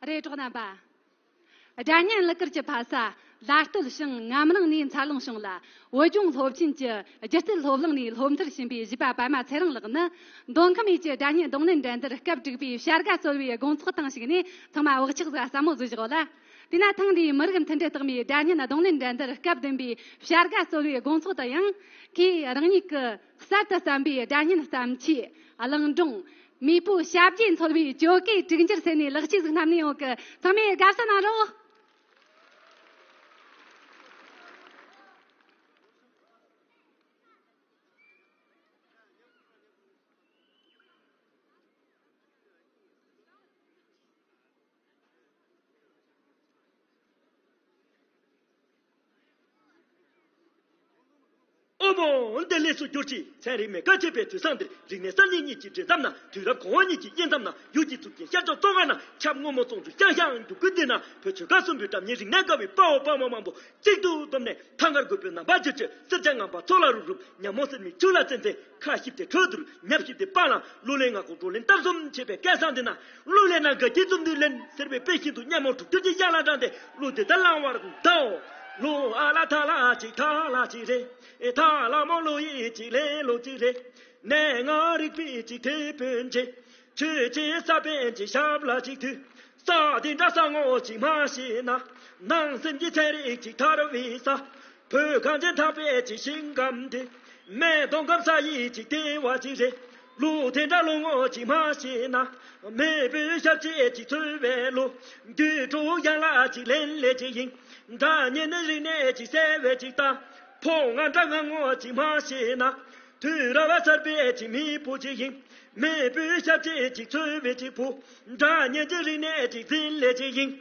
རེད། གྲོགས་རྣམ་པ། སྒྲ་སྙན་གླུ་གར་གྱི་ཕ་ས་ལ་སྟོད་ཞིང་ངམ་ལང་ནས་འཚར་ལོངས་བྱུང་ལ། བོད་ལྗོངས་སློབ་ཆེན་གྱི་སྒྱུ་རྩལ་སློབ་གླིང་ནས་སློབ་མཐར་ཕྱིན་པའི་གཞས་པ་པད་མ་ཚེ་རིང་ལགས་ནི། མདོ་ཁམས་ཡུལ་གྱི་སྒྲ་སྙན་རྡུང་ལེན་འགྲན་བསྡུར་སྐབས་དྲུག་པའི་བྱ་དགའ་གཙོ་བོའི་དགོང་ཚོགས་དང་གཅིག་ནས་ཚང་མ་བག་ཆགས་ཟིག་ཟབ་མོ་ཟིག་བཞག་ལ། དེས་ན་ཐེངས་འདིའི་མི་རིགས་མཐུན་སྒྲིལ་རྟགས་མའི་སྒྲ་སྙན་རྡུང་ལེན་འགྲན་བསྡུར་སྐབས་བདུན་པའི་བྱ་དགའ་གཙོ་བོའི་དགོང་ཚོགས་དུ་ཡང་། ཁོས་རང་ཉིད་ཀྱི་གསར་དུ་བརྩམས་པའི་སྒྲ་སྙན་བརྩམས་ཆོས་གླིང་སྒྲུང་། མེས་པོའི་ཞབས་རྗེས་འཚོལ་བའི་ཇོ་ཀའི་དྲུག་འགྱུར་ཟེར་ནས་ལེགས་སྐྱེས་ཟིག་བསྣམས་ནས་ཡོང་གི། ཚང་མས་དགའ་བསུ་གནང་རོགས། ཨོ་མོ། འདི་ལས་སུ་གྱུར་ཅིག་ཚན་རིག་མེད་ཁ་ཕྱེས་པའི་དུས་བཟང་འདིར། རིག་གནས་གསར་རྙིང་གཉིས་ཀྱི་འདྲེས་མཚམས་ན། དུས་རབས་གོང་འོག་གཉིས་ཀྱི་དབྱེ་མཚམས་ན། ཡུལ་གྱི་གཙུག་རྒྱན་ཤར་ཕྱོགས་ཙོང་ཁ་ན། ཆབ་སྔོན་མོ་ཙོང་ཆུ་ཤང་ཤང་རྒྱུག་ཁུལ་འདི་ན། བོད་ཆོལ་ཁ་གསུམ་པོའི་སྒྲ་སྙན་རིག་གནས་དགའ་བའི་དཔའ་བོ་དཔའ་མོ་མང་པོ་གཅིག་ཏུ་བསྡོམས་ནས། ཐང་དཀར་རྒོད་པོའི་ནམ་བག་ཆུ་ཆུ། སེར་སྐྱ་ངང་པ་མཚོ་ལ་རུབ་རུབ། ཉ་མོ་སེར་མོའི་ཆུ་ལ་འཛེམ་འཛེམ། ཁ་ཞིབ་དེ་ཁྲོད་དུ། ཉབ་ཞིབ་དེ་སྤང་ལ། གླུ་ལེན་ང་ཁོ་བགྲོ་གླེང་ལྟར་གསུམ་བྱེད་པའི་སྐལ་བཟང་འདི་ན། གླུ་ལེན་ན་དགའ་སྐྱིད་འཛོམས་དུས་ལེན་ཟེར་བའི་དཔེ་བཞིན་དུ། སྙན་མོ་དྲུག་འགྱུར་གྱི་དབྱངས་ལ་དྲངས་ཏེ། གླུ་འདི་ལྟར་བླང་བར་གདའོ། གླུ་ཨ་ལ་ཐ་ལ་ཅིག་ཐ་ལ་ཅིག་རེད། ཨེ་ཐ་ལ་མོ་གླུ་ཡིས་ཅིག་ལེན་གླུ་ཅིག་རེད། གནས་ལྔ་རིག་པའི་ཅིག་དེད་དཔོན་ཆེ། ཆོས་ཀྱི་ས་པཎ་གྱི་ཞབས་ལ་ཅིག་དུས། ས་འདི་འདྲ་ས་ངོ་ཅིག་མ་ཤེས་ན། ནང་སེམས་ཀྱི་ཚན་རིག་ཅིག་ཐར་བའི་ས། བོད་གངས་ཅན་འཐབ་པའི་ཅིག་ཞིང་ཁམས་འདི། སྨད་མདོ་ཁམས་ས་ཡི་ཅིག་ལྟེ་བ་ཅིག་རེད། གླུ་དེ་འདྲ་གླུ་ངོ་ཅིག་མ་ཤེས་ན། མེས་པོའི་ཞབས་རྗེས་ཅིག་འཚོལ་བའི་གླུ། རྒྱུད་དྲུག་ཡན་ལག་ཅིག་ལེན་ལེ་ཅིག་ཡིན། སྒྲ་སྙན་ནི་རིག་གནས་ཅིག་གསལ་བའི་ཅིག་ལྟ། ཕོ་ང་འདྲ་ང་ངོ་ཅིག་མ་ཤེས་ན། དུས་རབས་གསར་པའི་ཅིག་མེས་པོ་ཅིག་ཡིན། མེས་པོའི་ཞབས་རྗེས་ཅིག་འཚོལ་བའི་ཅིག་བུ། སྒྲ་སྙན་གྱི་རིག་གནས་ཅིག་འཛིན་ལེ་ཅིག་ཡིན།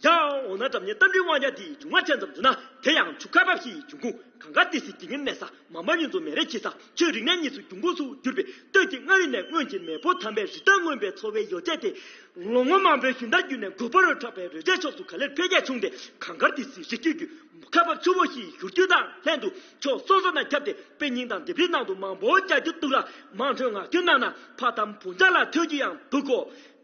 ཡ། འོ་ན་སྒྲ་སྙན་གཏམ་རིག་དབང་ཡ་འདིའི་འབྱུང་བ་ཆ་ཙམ་བརྗོད་ན། དེ་ཡང་ཆུ་ཁ་འབབ་བཞིའི་འབྱུང་ཁུངས། གངས་དཀར་ཏི་སེའི་དེ་སྔའི་གནས་ས། མ་འབབ་གཡུ་མཚོ་མེ་རི་འཁྱིལ་ས། ཆོས་རིག་གནས་གཉིས་སུ་འབྱུང་ཁུངས་སུ་གྱུར་པའི་སྟོད་ཀྱི་མངའ་རིས་ནས་སྔོན་གྱི་མེས་པོ་དམ་པའི་རི་དྭགས་རྔོན་པའི་འཚོ་བའི་ཡོ་བྱད་དེ། ལོ་ངོ་མང་པོའི་ཞུན་དར་བརྒྱུད་ནས་རྒོད་པོ་རུ་གྲགས་པའི་རོལ་ཆའི་ཕྱོགས་སུ་ག་ལེར་འཕེལ་རྒྱས་བྱུང་སྟེ། གངས་དཀར་ཏི་སེའི་རི་རྒྱུད་ཀྱི་ཁ་འབབ་ཆུ་བོ་བཞིའི་བཞུར་རྒྱུན་དང་ལྷན་དུ་ཕྱོགས་སོ་སོ་ནས་ཁྱབ་སྟེ། དཔེ་རྙིང་དང་ལྡེབས་རིས་ནང་དུ་མང་པོ་རྒྱ་སྒྱུར་འདུག་ལ། མང་ཐོས་ངག་སྐྱོན་གནང་ན་ཕ་དམ་བུ་ཇ་ལ་ཐོས་རྒྱུ་ཡང་འདུག་གོ།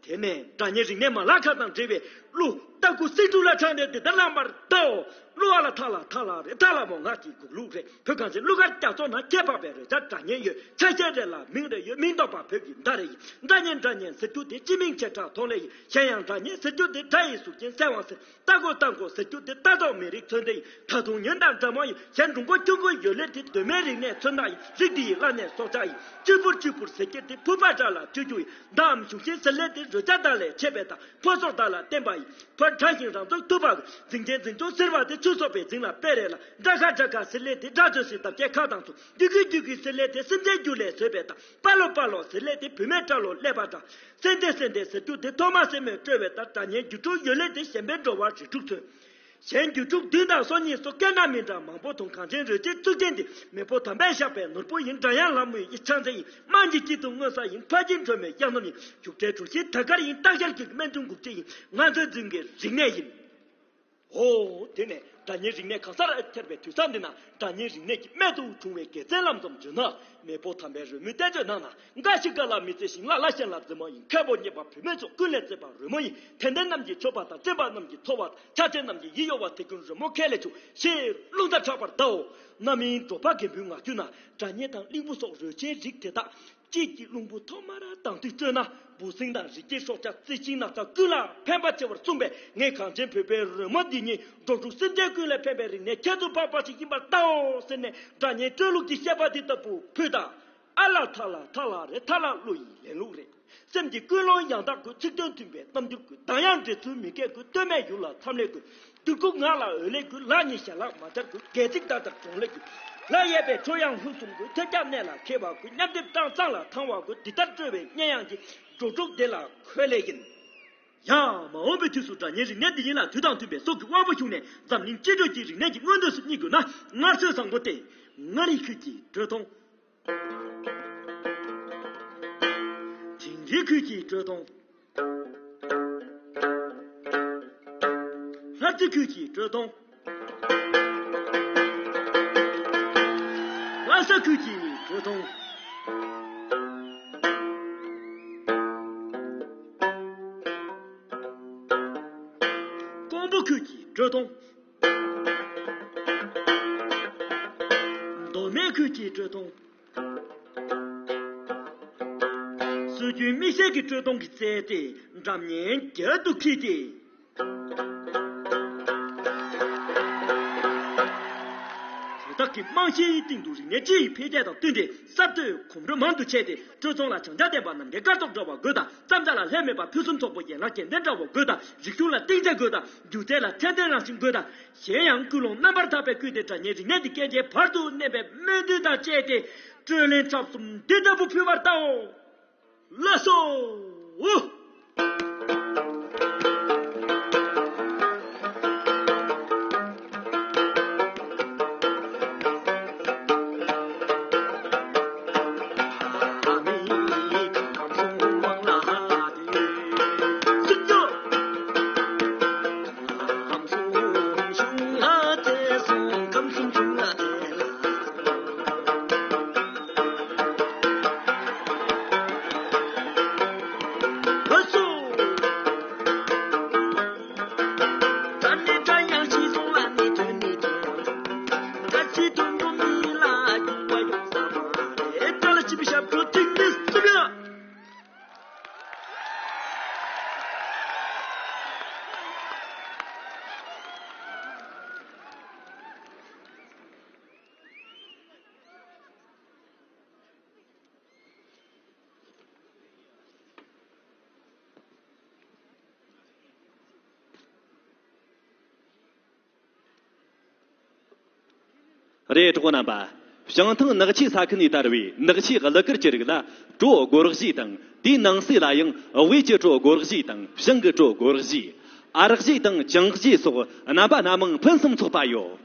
དེ་ནས་སྒྲ་སྙན་རིག་གནས་མ་ལག་ཁ་དང་འབྲེལ་བའི་གླུ་ལྟ་སྐུ་སེང་ཕྲུག་ལ་དྲངས་ནས་འདི་ལྟར་བླངས་པར་གདའོ། གླུ་ཨ་ལ་ཐ་ལ་ཐ་ལ་རེད། ཐ་ལ་མོ་ངག་གི་འགུག་ལུགས་རེད། བོད་གངས་ཅན་གླུ་གར་རྒྱ་མཚོ་ན་ཁྱད་འཕགས་པའི་རོལ་ཆ་སྒྲ་སྙན་ཡོད། ཆ་ཤས་རེ་ལ་མིང་རེ་ཡོད། མིང་འདོགས་པ་བོད་ཀྱི་མདའ་རེ་ཡིན། སྒྲ་སྙན་སྒྲ་སྙན་ཟེར་རྒྱུ་དེ་སྤྱི་མིང་བྱེ་བྲག་མཐོང་ལེ་ཡིན། གཞན་ཡང་སྒྲ་སྙན་ཟེར་རྒྱུ་དེ་སྒྲ་ཡི་གཟུགས་ཅན་གསལ་དབང་ཟེར། རྟ་མགོ་རྟ་མགོ་ཟེར་རྒྱུ་དེ་རྟ་ཐོག་མི་རིགས་མཚོན་དོན་ཡིན། ད་དུང་ཉོན་དང་འདྲ་མོ་ཡིན། གཞན་འབྲུང་པོ་ཁྱུང་པོ་ཡོད་ལེ་དེ་གདོད་མའི་རིག་གནས་མཚོན་རྟགས་ཡིན། རིགས་འདི་ཡི་བླ་གནས་སྲོག་ཆགས་ཡིན། གཅུས་ཕུར་གཅུས་ཕུར་ཟེར་རྒྱུ་དེ་ཕུར་པ་འདྲ་ལ་གཅུས་རྒྱུ་ཡིན། མདའམ་གཞུང་ཆེན་ཟེར་ལེ་དེ་རོལ་ཆ་དག་ལས་མཆེད་པའི་དང་། ཕོ་སྲོག་དག་ལ་བརྟེན་པ་ཡིན། ཕར་དགྲ་ཞིང་རང་ཚུགས་ཐུབ་པ། འཛིང་ཆེན་འཛིང་ཆུང་ཟེར་བ་དེ་ཆུ་སོགས་པའི་འཛིང་ལ་དཔེ་རེད་ལ། དགྲ་ཁ་དགྲ་ཁ་ཟེར་ལེ་དེ་དགྲ་ཚོས་སྲིད་འདབ་བརྒྱད་ཁ་དང་མཚུངས། རྒྱུད་ཀྱི་རྒྱུད་ཀྱི་ཟེར་ལེ་དེ་སེམས་ཅན་རྒྱུད་ལས་བཟོས་པའི་དང་། པ་ལོ་པ་ལོ་ཟེར་ལེ་དེ་བུད་མེད་དགྲ་ལོ་ཀླད་པ་འདྲ། སེ་འདེ་སེ་འདེ་ཟེར་རྒྱུ་དེ་ཐོག་མ་སེན་མོས་དཀྲོལ་བའི་ལྟར། སྒྲ་སྙན་རྒྱུད་དྲུག་ཡོད་ལེ་དེ་གཞན་ཕན་འགྲོ་བ་རིགས་དྲུག་མཚོན། གཞན་རྒྱུད་དྲུག་བདུན་དང་སོ་གཉིས་སོ་བརྒྱད་ན་མི་འདྲ་མང་པོ་མཐོང་། གངས་ཅན་རོལ་ཆའི་གཙུག་རྒྱན་འདི། མེས་པོ་དམ་པས་བཞག་པའི་ནོར་བུ་ཡིན། སྒྲ་དབྱངས་ལྷ་མོའི་ཡིད་ཕྱག་མཚན་ཡིན། དམངས་ཀྱི་སྐྱིད་སྡུག་མངོན་ས་ཡིན། ཕ་སྐྱིད་སྒྲོལ་མའི་གཡག་ནོར་ཡིན། རྒྱུག་འདྲའི་གྲུ་བཞིའི་དར་དཀར་ཡིན། སྟག་ཤར་གྱི་སྨན་ཆུང་འགུགས་བྱེད་ཡིན། ང་ཚོའི་རྫུན་གྱི་རིག་གནས་ཡིན། འོ། དེ་ནས་སྒྲ་སྙན་རིག་གནས་གང་སར་ཁྱབ་པའི་དུས་བཟང་འདི་ན། སྒྲ་སྙན་རིག་གནས་ཀྱི་རྨད་དུ་བྱུང་བའི་དགེ་མཚན་ལམ་ཙམ་བརྗོད་ན། མེས་པོ་དམ་པའི་རོལ་མོའི་བསྟན་བཅོས་ནང་ན། འགའ་ཞིག་འགའ་ལ་མི་བརྩི་ཞིང་། ལ་ལ་གཞན་ལ་རྫི་མ་ཡིན། མཁས་པོ་རྙེད་པ་བུད་མེད་ཚོ། ཀུན་ལས་བརྩེ་བ་རོལ་མོ་ཡིན། དད་ལྡན་རྣམས་ཀྱི་མཆོད་པ་དང་། བསྟན་པ་རྣམས་ཀྱི་ཐོབ་པ་དང་། ཆགས་ཅན་རྣམས་ཀྱི་ཡིད་གཡོ་བ། དེ་ཀུན་རོལ་མོ་ཁས་ལེན་ཆུག་ཞེས་རླུང་རྟ་གྲགས་པར་གདའོ། རྣམ་སྨིན་འབྲོག་པ་རྒན་པོའི་ངག་རྒྱུན་ན། སྒྲ་སྙན་དང་གླིང་བུ་སོགས་རོལ་ཆའི་རིགས་དེ་དག། དཔྱིད་ཀྱི་རླུང་བུ་ཐོག་མར་དྭངས་དུས་དཀྲོལ་ན། འབུ་སྲིན་དང་རི་སྐྱེས་སྲོག་ཆགས། རྩི་ཤིང་ནགས་ཚལ་ཀུན་ལ་ཕན་པ་ཆེ་བར་གསུངས་པས། ངས་གངས་ཅན་བོད་པའི་རོལ་མོ་འདི་ཉིད། འགྲོ་དྲུག་སེམས་ཅན་ཀུན་ལ་ཕན་པའི་རིག་གནས་ཁྱད་དུ་འཕགས་པ་ཞིག་ཡིན་པར་བལྟའོ་ཟེར་ནས། སྒྲ་སྙན་དཀྲོལ་ལུགས་ཀྱི་བཤད་པ་འདི་ལྟ་བུ་ཕུལ་དང་། ཨ་ལ་ཐ་ལ་ཐ་ལ་རེད། ཐ་ལ་གླུ་ཡི་ལེན་ལུགས་རེད། སེམས་ཀྱི་ཀུན་སློང་ཡང་དག་དགོས། ཚིག་དོན་མཐུན་པའི་རྣམ་འགྱུར་དགོས། གདངས་དབྱངས་འདྲེས་ཚུལ་མི་སྐྱེ་དགོས། སྟོད་སྨད་ཡུལ་ལ་མཚམས་ལས་དགོས། འགྱུར་ཁུག་ངག་ལ་འོད་ལས་དགོས། ལག་གཉིས་ཞལ་ལག་མ་སྦྱར་དགོས། སྒལ་ཚིགས་ལྡག་ལྡག་གྱོང་ལེ་དགོས། ལག་གཡས་པས་ཁྲོ་ཡང་ལྷུག་གསུམ་དགོས། ཐོད་རྒྱག་གནད་ལ་འཁེལ་བ་དགོས། མཉམ་སྡེབ་སྤྲང་གཙང་ལ་ཐང་བ་དགོས། འདི་ལྟར་དཀྲོལ་བའི་སྙན་དབྱངས་ཀྱིས། འགྲོ་དྲུག་འདི་ལ་འཁོད་ལེ་ཡིན། ཡ། མ་འོངས་པའི་དུས་སུ་སྒྲ་སྙན་རིག་གནས་འདི་ཉིད་ལ་དུས་དང་མཐུན་པའི་སྲོག་གི་དབང་པོ་ཞུགས་ནས། འཛམ་གླིང་སྤྱི་འགྲོས་ཀྱི་རིག་གནས་ཀྱི་མངོན་འདོད་སུ་བསྙེག་དགོས་ན། སྔར་སྲོལ་བཟང་པོ་སྟེ། མངའ་རིས་ཁུལ་གྱི་དྲོད་སྟོང་། དིང་རི་ཁུལ་གྱི་དྲོད་སྟོང་། ལྷ་རྩེ་ཁུལ་གྱི་དྲོད་སྟོང་། ལྷ་ས་ཁུལ་གྱི་དྲོད་སྟོང་། སྟོང་། མདོ་སྨད་ཁུལ་གྱི་དཀྲོལ་གཏོང་། སྲོལ་རྒྱུན་མིག་ཤེལ་གྱི་དཀྲོལ་གཏོང་གི་རྩལ་དེ་འགྲམ་ངན་རྒྱབ་ཏུ་འཁྱེར་ཏེ། དེ་དག་གི་རྨང་གཞིའི་སྟེང་དུ་རིག་གནས་སྤྱི་ཡི་འཕེལ་རྒྱས་དང་བསྟུན་ཏེ་གསར་གཏོད་གོམ་བགྲོད་མང་དུ་བྱས་ཏེ། དཀྲོལ་གཏོང་ལ་བྱང་ཆ་ལྡན་པ་རྣམ་རྒྱལ་སྐར་ཚོགས་འདྲ་བ་དགོས་དང་། བརྩམས་བྱ་ལ་ལྷད་མེད་པ་ཕུན་སུམ་ཚོགས་པོ་ཡན་ལག་རྒྱལ་ལྡན་འདྲ་བ་དགོས་དང་། རིག་གཞུང་ལ་གཏིང་ཆ་དགོས་དང་། སྒྱུ་རྩལ་ལ་འཕྲོད་བསྟེན་རང་བཞིན་དགོས་དང་། གཞན་ཡང་ཀུན་སློང་རྣམ་པར་དག་པས་བསྐུལ་ཏེ། སྒྲ་སྙན་རིག་གནས་འདི་སྐད་ཆའི་བར་དུ་གནས་པའི་སྨོན་འདུན་དང་བཅས་ཏེ། དཀྲོལ་ལེན་ཁྲབ་གསུམ་འདི་ལྟ་བུ་ཕུལ་བར་བལྟའོ། ལགས་སོ། རེད། གྲོགས་པོ་རྣམ་པ། བྱང་ཐང་ནག་ཆུའི་ས་ཁུལ་ནས་དར་བའི་ནག་ཆུའི་གླུ་གར་གྱི་རིགས་ལ་གྲོ་སྒོར་གཞས་དང་། དེའི་ནང་གསེས་ལ་ཡང་དབུས་ཀྱི་གྲོ་སྒོར་གཞས་དང་བྱང་གི་གྲོ་སྒོར་གཞས། ཨ་རག་གཞས་དང་བྱང་གཞས་སོགས་རྣམ་པ་སྣ་མང་ཕུན་སུམ་ཚོགས་པ་ཡོད།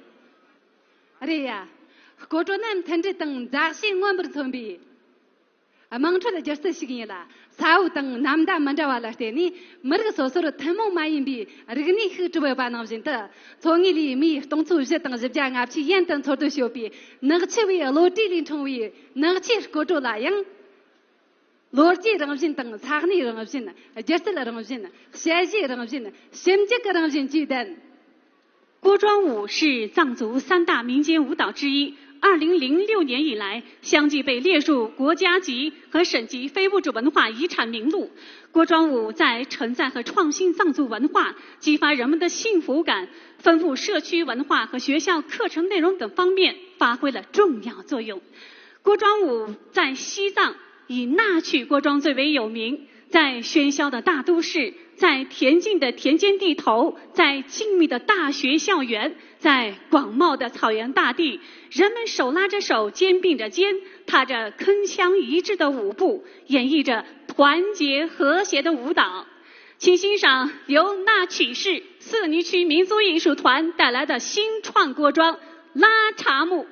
རེད་ཡ། སྐོར་བྲོ་ནི་མཐུན་སྒྲིལ་དང་མཛའ་བཤེས་མངོན་པར་མཚོན་པའི་དམངས་ཁྲོད་སྒྱུ་རྩལ་ཞིག་ཡིན་ལ། ས་འོག་དང་ནམ་ཟླ་མི་འདྲ་བ་ལ་བརྟེན་ནས་མི་རིགས་སོ་སོར་ཐུན་མོང་མ་ཡིན་པའི་རིག་གནས་ཤིག་གྲུབ་ཡོད་པ་ནང་བཞིན་དུ། མཚོ་ངོས་ལའི་མིའི་སྟོང་ཚོ་བཞི་དང་བཞི་བརྒྱ་ལྔ་བཅུའི་ཡན་དུ་འཚོ་སྡོད་ཡོད་པའི་ནག་ཆུ་བའི་བློ་གྲོས་ལས་འཁྲུངས་པའི་ནག་ཆུའི་སྐོར་བྲོ་ལ་ཡང་། ལོ་རྒྱུས་རང་བཞིན་དང་ས་གནས་རང་བཞིན། སྒྱུ་རྩལ་རང་བཞིན། དཔྱད་གཞིའི་རང་བཞིན། ཞིབ་འཇུག་གི་རང་བཞིན་བཅས་ལྡན། 锅庄舞是藏族三大民间舞蹈之一，二零零六年以来，相继被列入国家级和省级非物质文化遗产名录。锅庄舞在承载和创新藏族文化，激发人们的幸福感，丰富社区文化和学校课程内容等方面发挥了重要作用。锅庄舞在西藏以纳曲锅庄最为有名，在喧嚣的大都市，在恬静的田间地头，在静谧的大学校园，在广袤的草原大地，人们手拉着手，肩并着肩，踏着铿锵一致的舞步，演绎着团结和谐的舞蹈。请欣赏由纳曲市四尼区民族艺术团带来的新创锅庄拉茶木。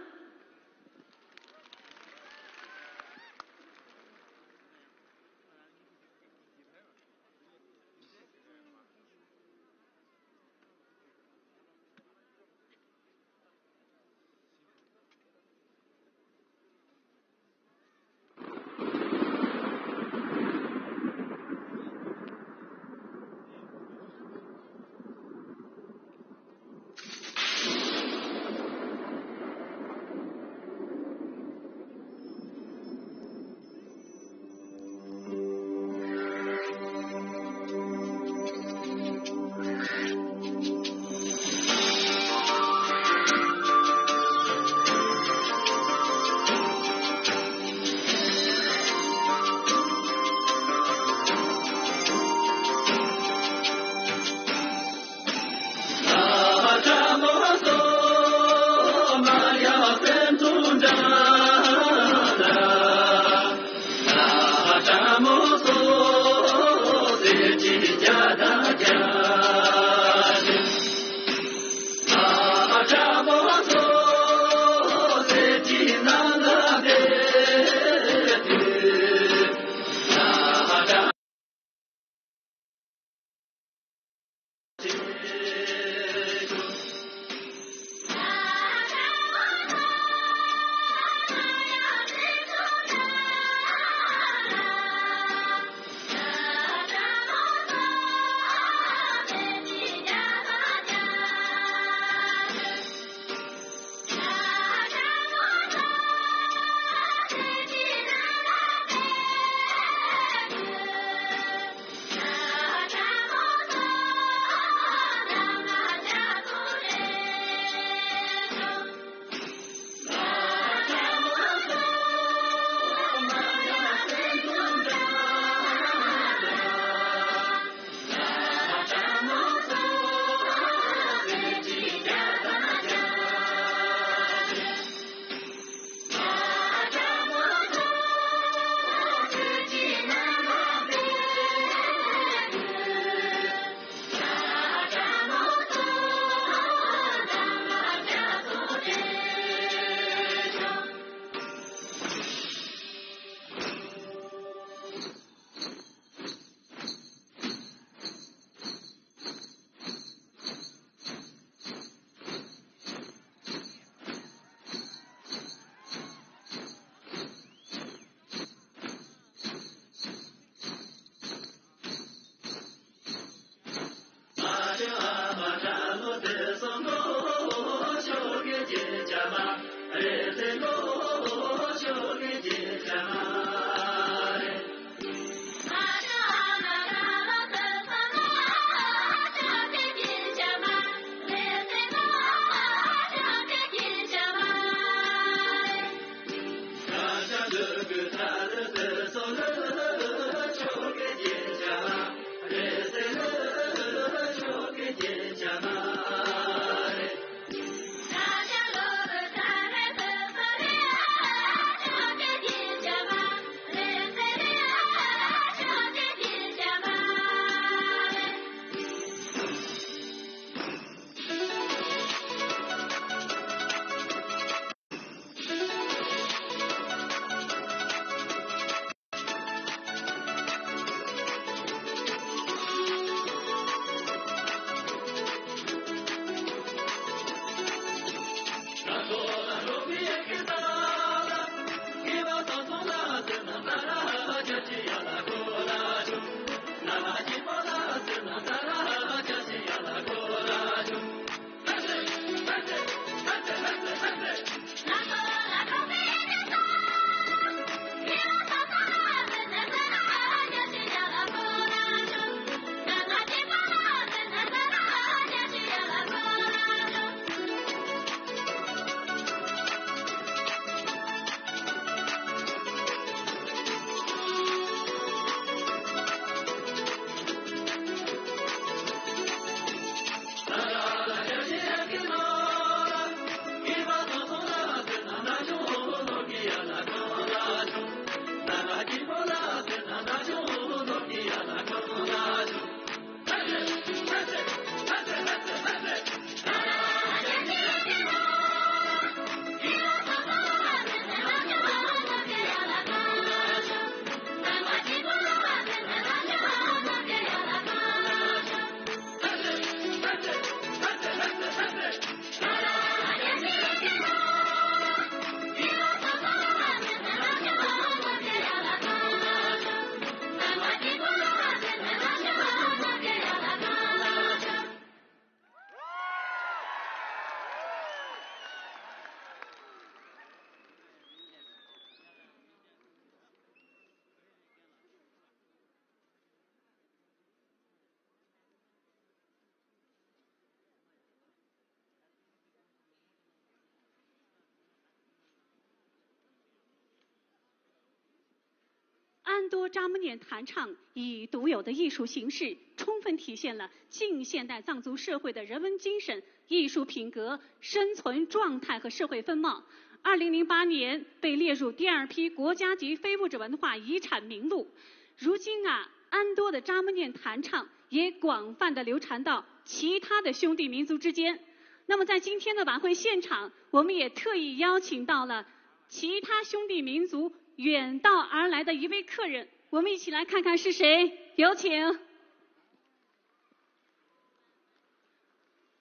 安多扎木念弹唱以独有的艺术形式，充分体现了近现代藏族社会的人文精神、艺术品格、生存状态和社会风貌。二零零八年被列入第二批国家级非物质文化遗产名录。如今啊，安多的扎木念弹唱也广泛的流传到其他的兄弟民族之间。那么在今天的晚会现场，我们也特意邀请到了其他兄弟民族远道而来的一位客人，我们一起来看看是谁。有请。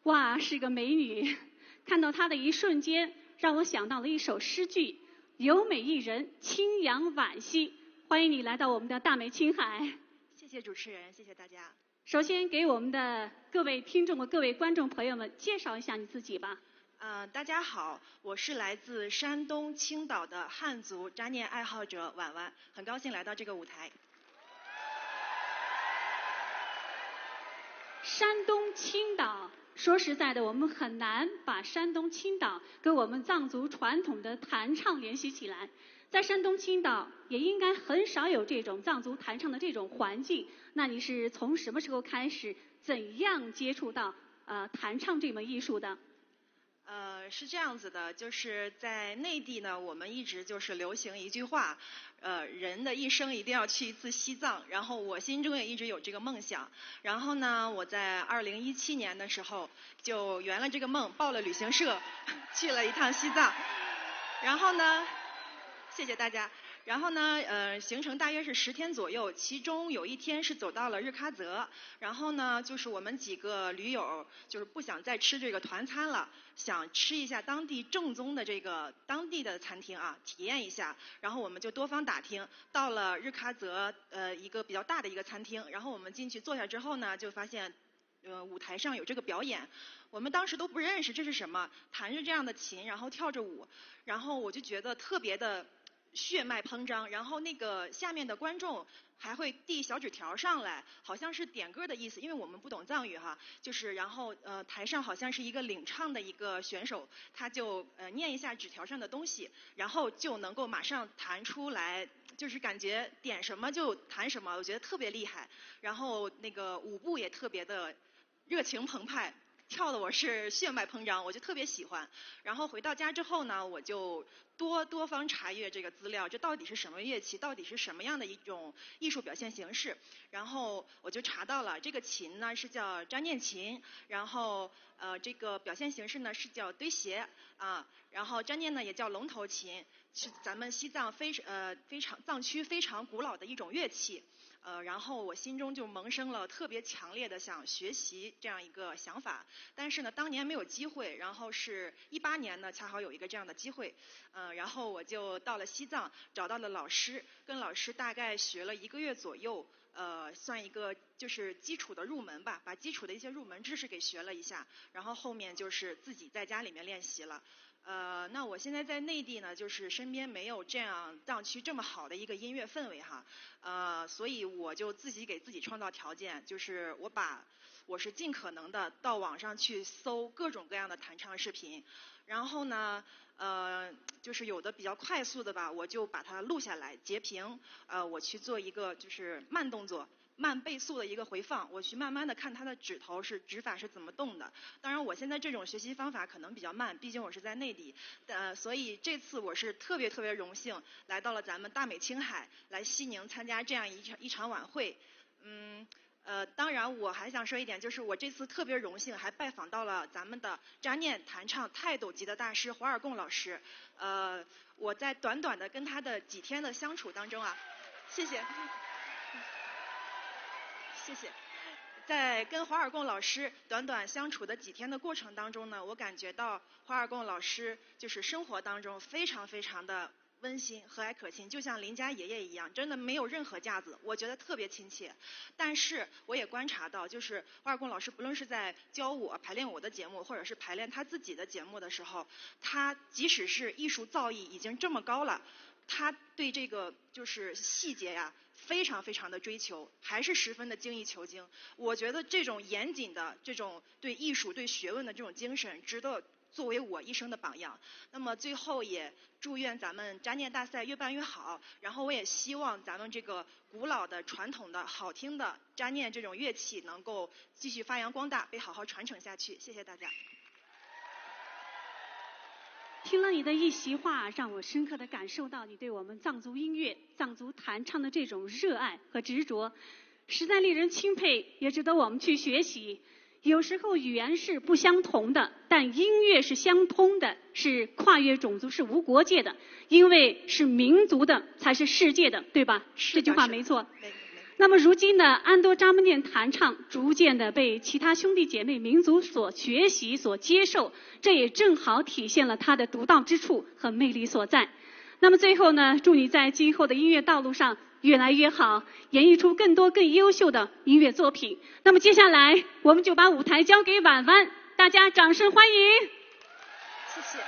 哇，是个美女！看到她的一瞬间，让我想到了一首诗句：“有美一人，清扬惋惜。”欢迎你来到我们的大美青海。谢谢主持人，谢谢大家。首先，给我们的各位听众和各位观众朋友们介绍一下你自己吧。呃，大家好，我是来自山东青岛的汉族扎念爱好者婉婉，很高兴来到这个舞台。山东青岛，说实在的，我们很难把山东青岛跟我们藏族传统的弹唱联系起来。在山东青岛，也应该很少有这种藏族弹唱的这种环境。那你是从什么时候开始，怎样接触到呃弹唱这门艺术的？呃，是这样子的，就是在内地呢，我们一直就是流行一句话，呃，人的一生一定要去一次西藏。然后我心中也一直有这个梦想。然后呢，我在二零一七年的时候就圆了这个梦，报了旅行社，去了一趟西藏。然后呢，谢谢大家。然后呢，呃，行程大约是十天左右，其中有一天是走到了日喀则，然后呢，就是我们几个驴友就是不想再吃这个团餐了。想吃一下当地正宗的这个当地的餐厅啊，体验一下。然后我们就多方打听，到了日喀则呃一个比较大的一个餐厅，然后我们进去坐下之后呢，就发现。呃，舞台上有这个表演，我们当时都不认识这是什么，弹着这样的琴，然后跳着舞，然后我就觉得特别的血脉喷张，然后那个下面的观众还会递小纸条上来，好像是点歌的意思，因为我们不懂藏语哈，就是然后呃台上好像是一个领唱的一个选手，他就呃念一下纸条上的东西，然后就能够马上弹出来，就是感觉点什么就弹什么，我觉得特别厉害，然后那个舞步也特别的热情澎湃。跳的我是血脉膨张，我就特别喜欢。然后回到家之后呢，我就多多方查阅这个资料，这到底是什么乐器，到底是什么样的一种艺术表现形式。然后我就查到了这个琴呢是叫扎念琴，然后呃这个表现形式呢是叫堆鞋啊，然后扎念呢也叫龙头琴，是咱们西藏非呃非常藏区非常古老的一种乐器。呃，然后我心中就萌生了特别强烈的想学习这样一个想法，但是呢，当年没有机会，然后是一八年呢，恰好有一个这样的机会，呃，然后我就到了西藏，找到了老师，跟老师大概学了一个月左右，呃，算一个就是基础的入门吧，把基础的一些入门知识给学了一下，然后后面就是自己在家里面练习了。呃，那我现在在内地呢，就是身边没有这样藏区这么好的一个音乐氛围哈，呃，所以我就自己给自己创造条件，就是我把我是尽可能的到网上去搜各种各样的弹唱视频，然后呢，呃，就是有的比较快速的吧，我就把它录下来截屏，呃，我去做一个就是慢动作。慢倍速的一个回放，我去慢慢的看他的指头是指法是怎么动的。当然，我现在这种学习方法可能比较慢，毕竟我是在内地，呃，所以这次我是特别特别荣幸来到了咱们大美青海，来西宁参加这样一场一场晚会，嗯。呃，当然我还想说一点，就是我这次特别荣幸还拜访到了咱们的扎念弹唱泰斗级的大师华尔贡老师，呃，我在短短的跟他的几天的相处当中啊，谢谢，谢谢，在跟华尔贡老师短短相处的几天的过程当中呢，我感觉到华尔贡老师就是生活当中非常非常的。温馨、和蔼可亲，就像邻家爷爷一样，真的没有任何架子，我觉得特别亲切。但是我也观察到，就是华尔贡老师不论是在教我排练我的节目，或者是排练他自己的节目的时候，他即使是艺术造诣已经这么高了，他对这个就是细节呀。非常非常的追求，还是十分的精益求精。我觉得这种严谨的这种对艺术、对学问的这种精神，值得作为我一生的榜样。那么最后也祝愿咱们扎念大赛越办越好，然后我也希望咱们这个古老的、传统的、好听的扎念这种乐器能够继续发扬光大，被好好传承下去。谢谢大家。听了你的一席话，让我深刻的感受到你对我们藏族音乐、藏族弹唱的这种热爱和执着，实在令人钦佩，也值得我们去学习。有时候语言是不相同的，但音乐是相通的，是跨越种族、是无国界的，因为是民族的才是世界的，对吧？是的，这句话没错。没没没。那么如今呢，安多扎木念弹唱逐渐的被其他兄弟姐妹民族所学习、所接受，这也正好体现了他的独到之处和魅力所在。那么最后呢，祝你在今后的音乐道路上越来越好，演绎出更多更优秀的音乐作品。那么接下来，我们就把舞台交给婉婉，大家掌声欢迎。谢谢。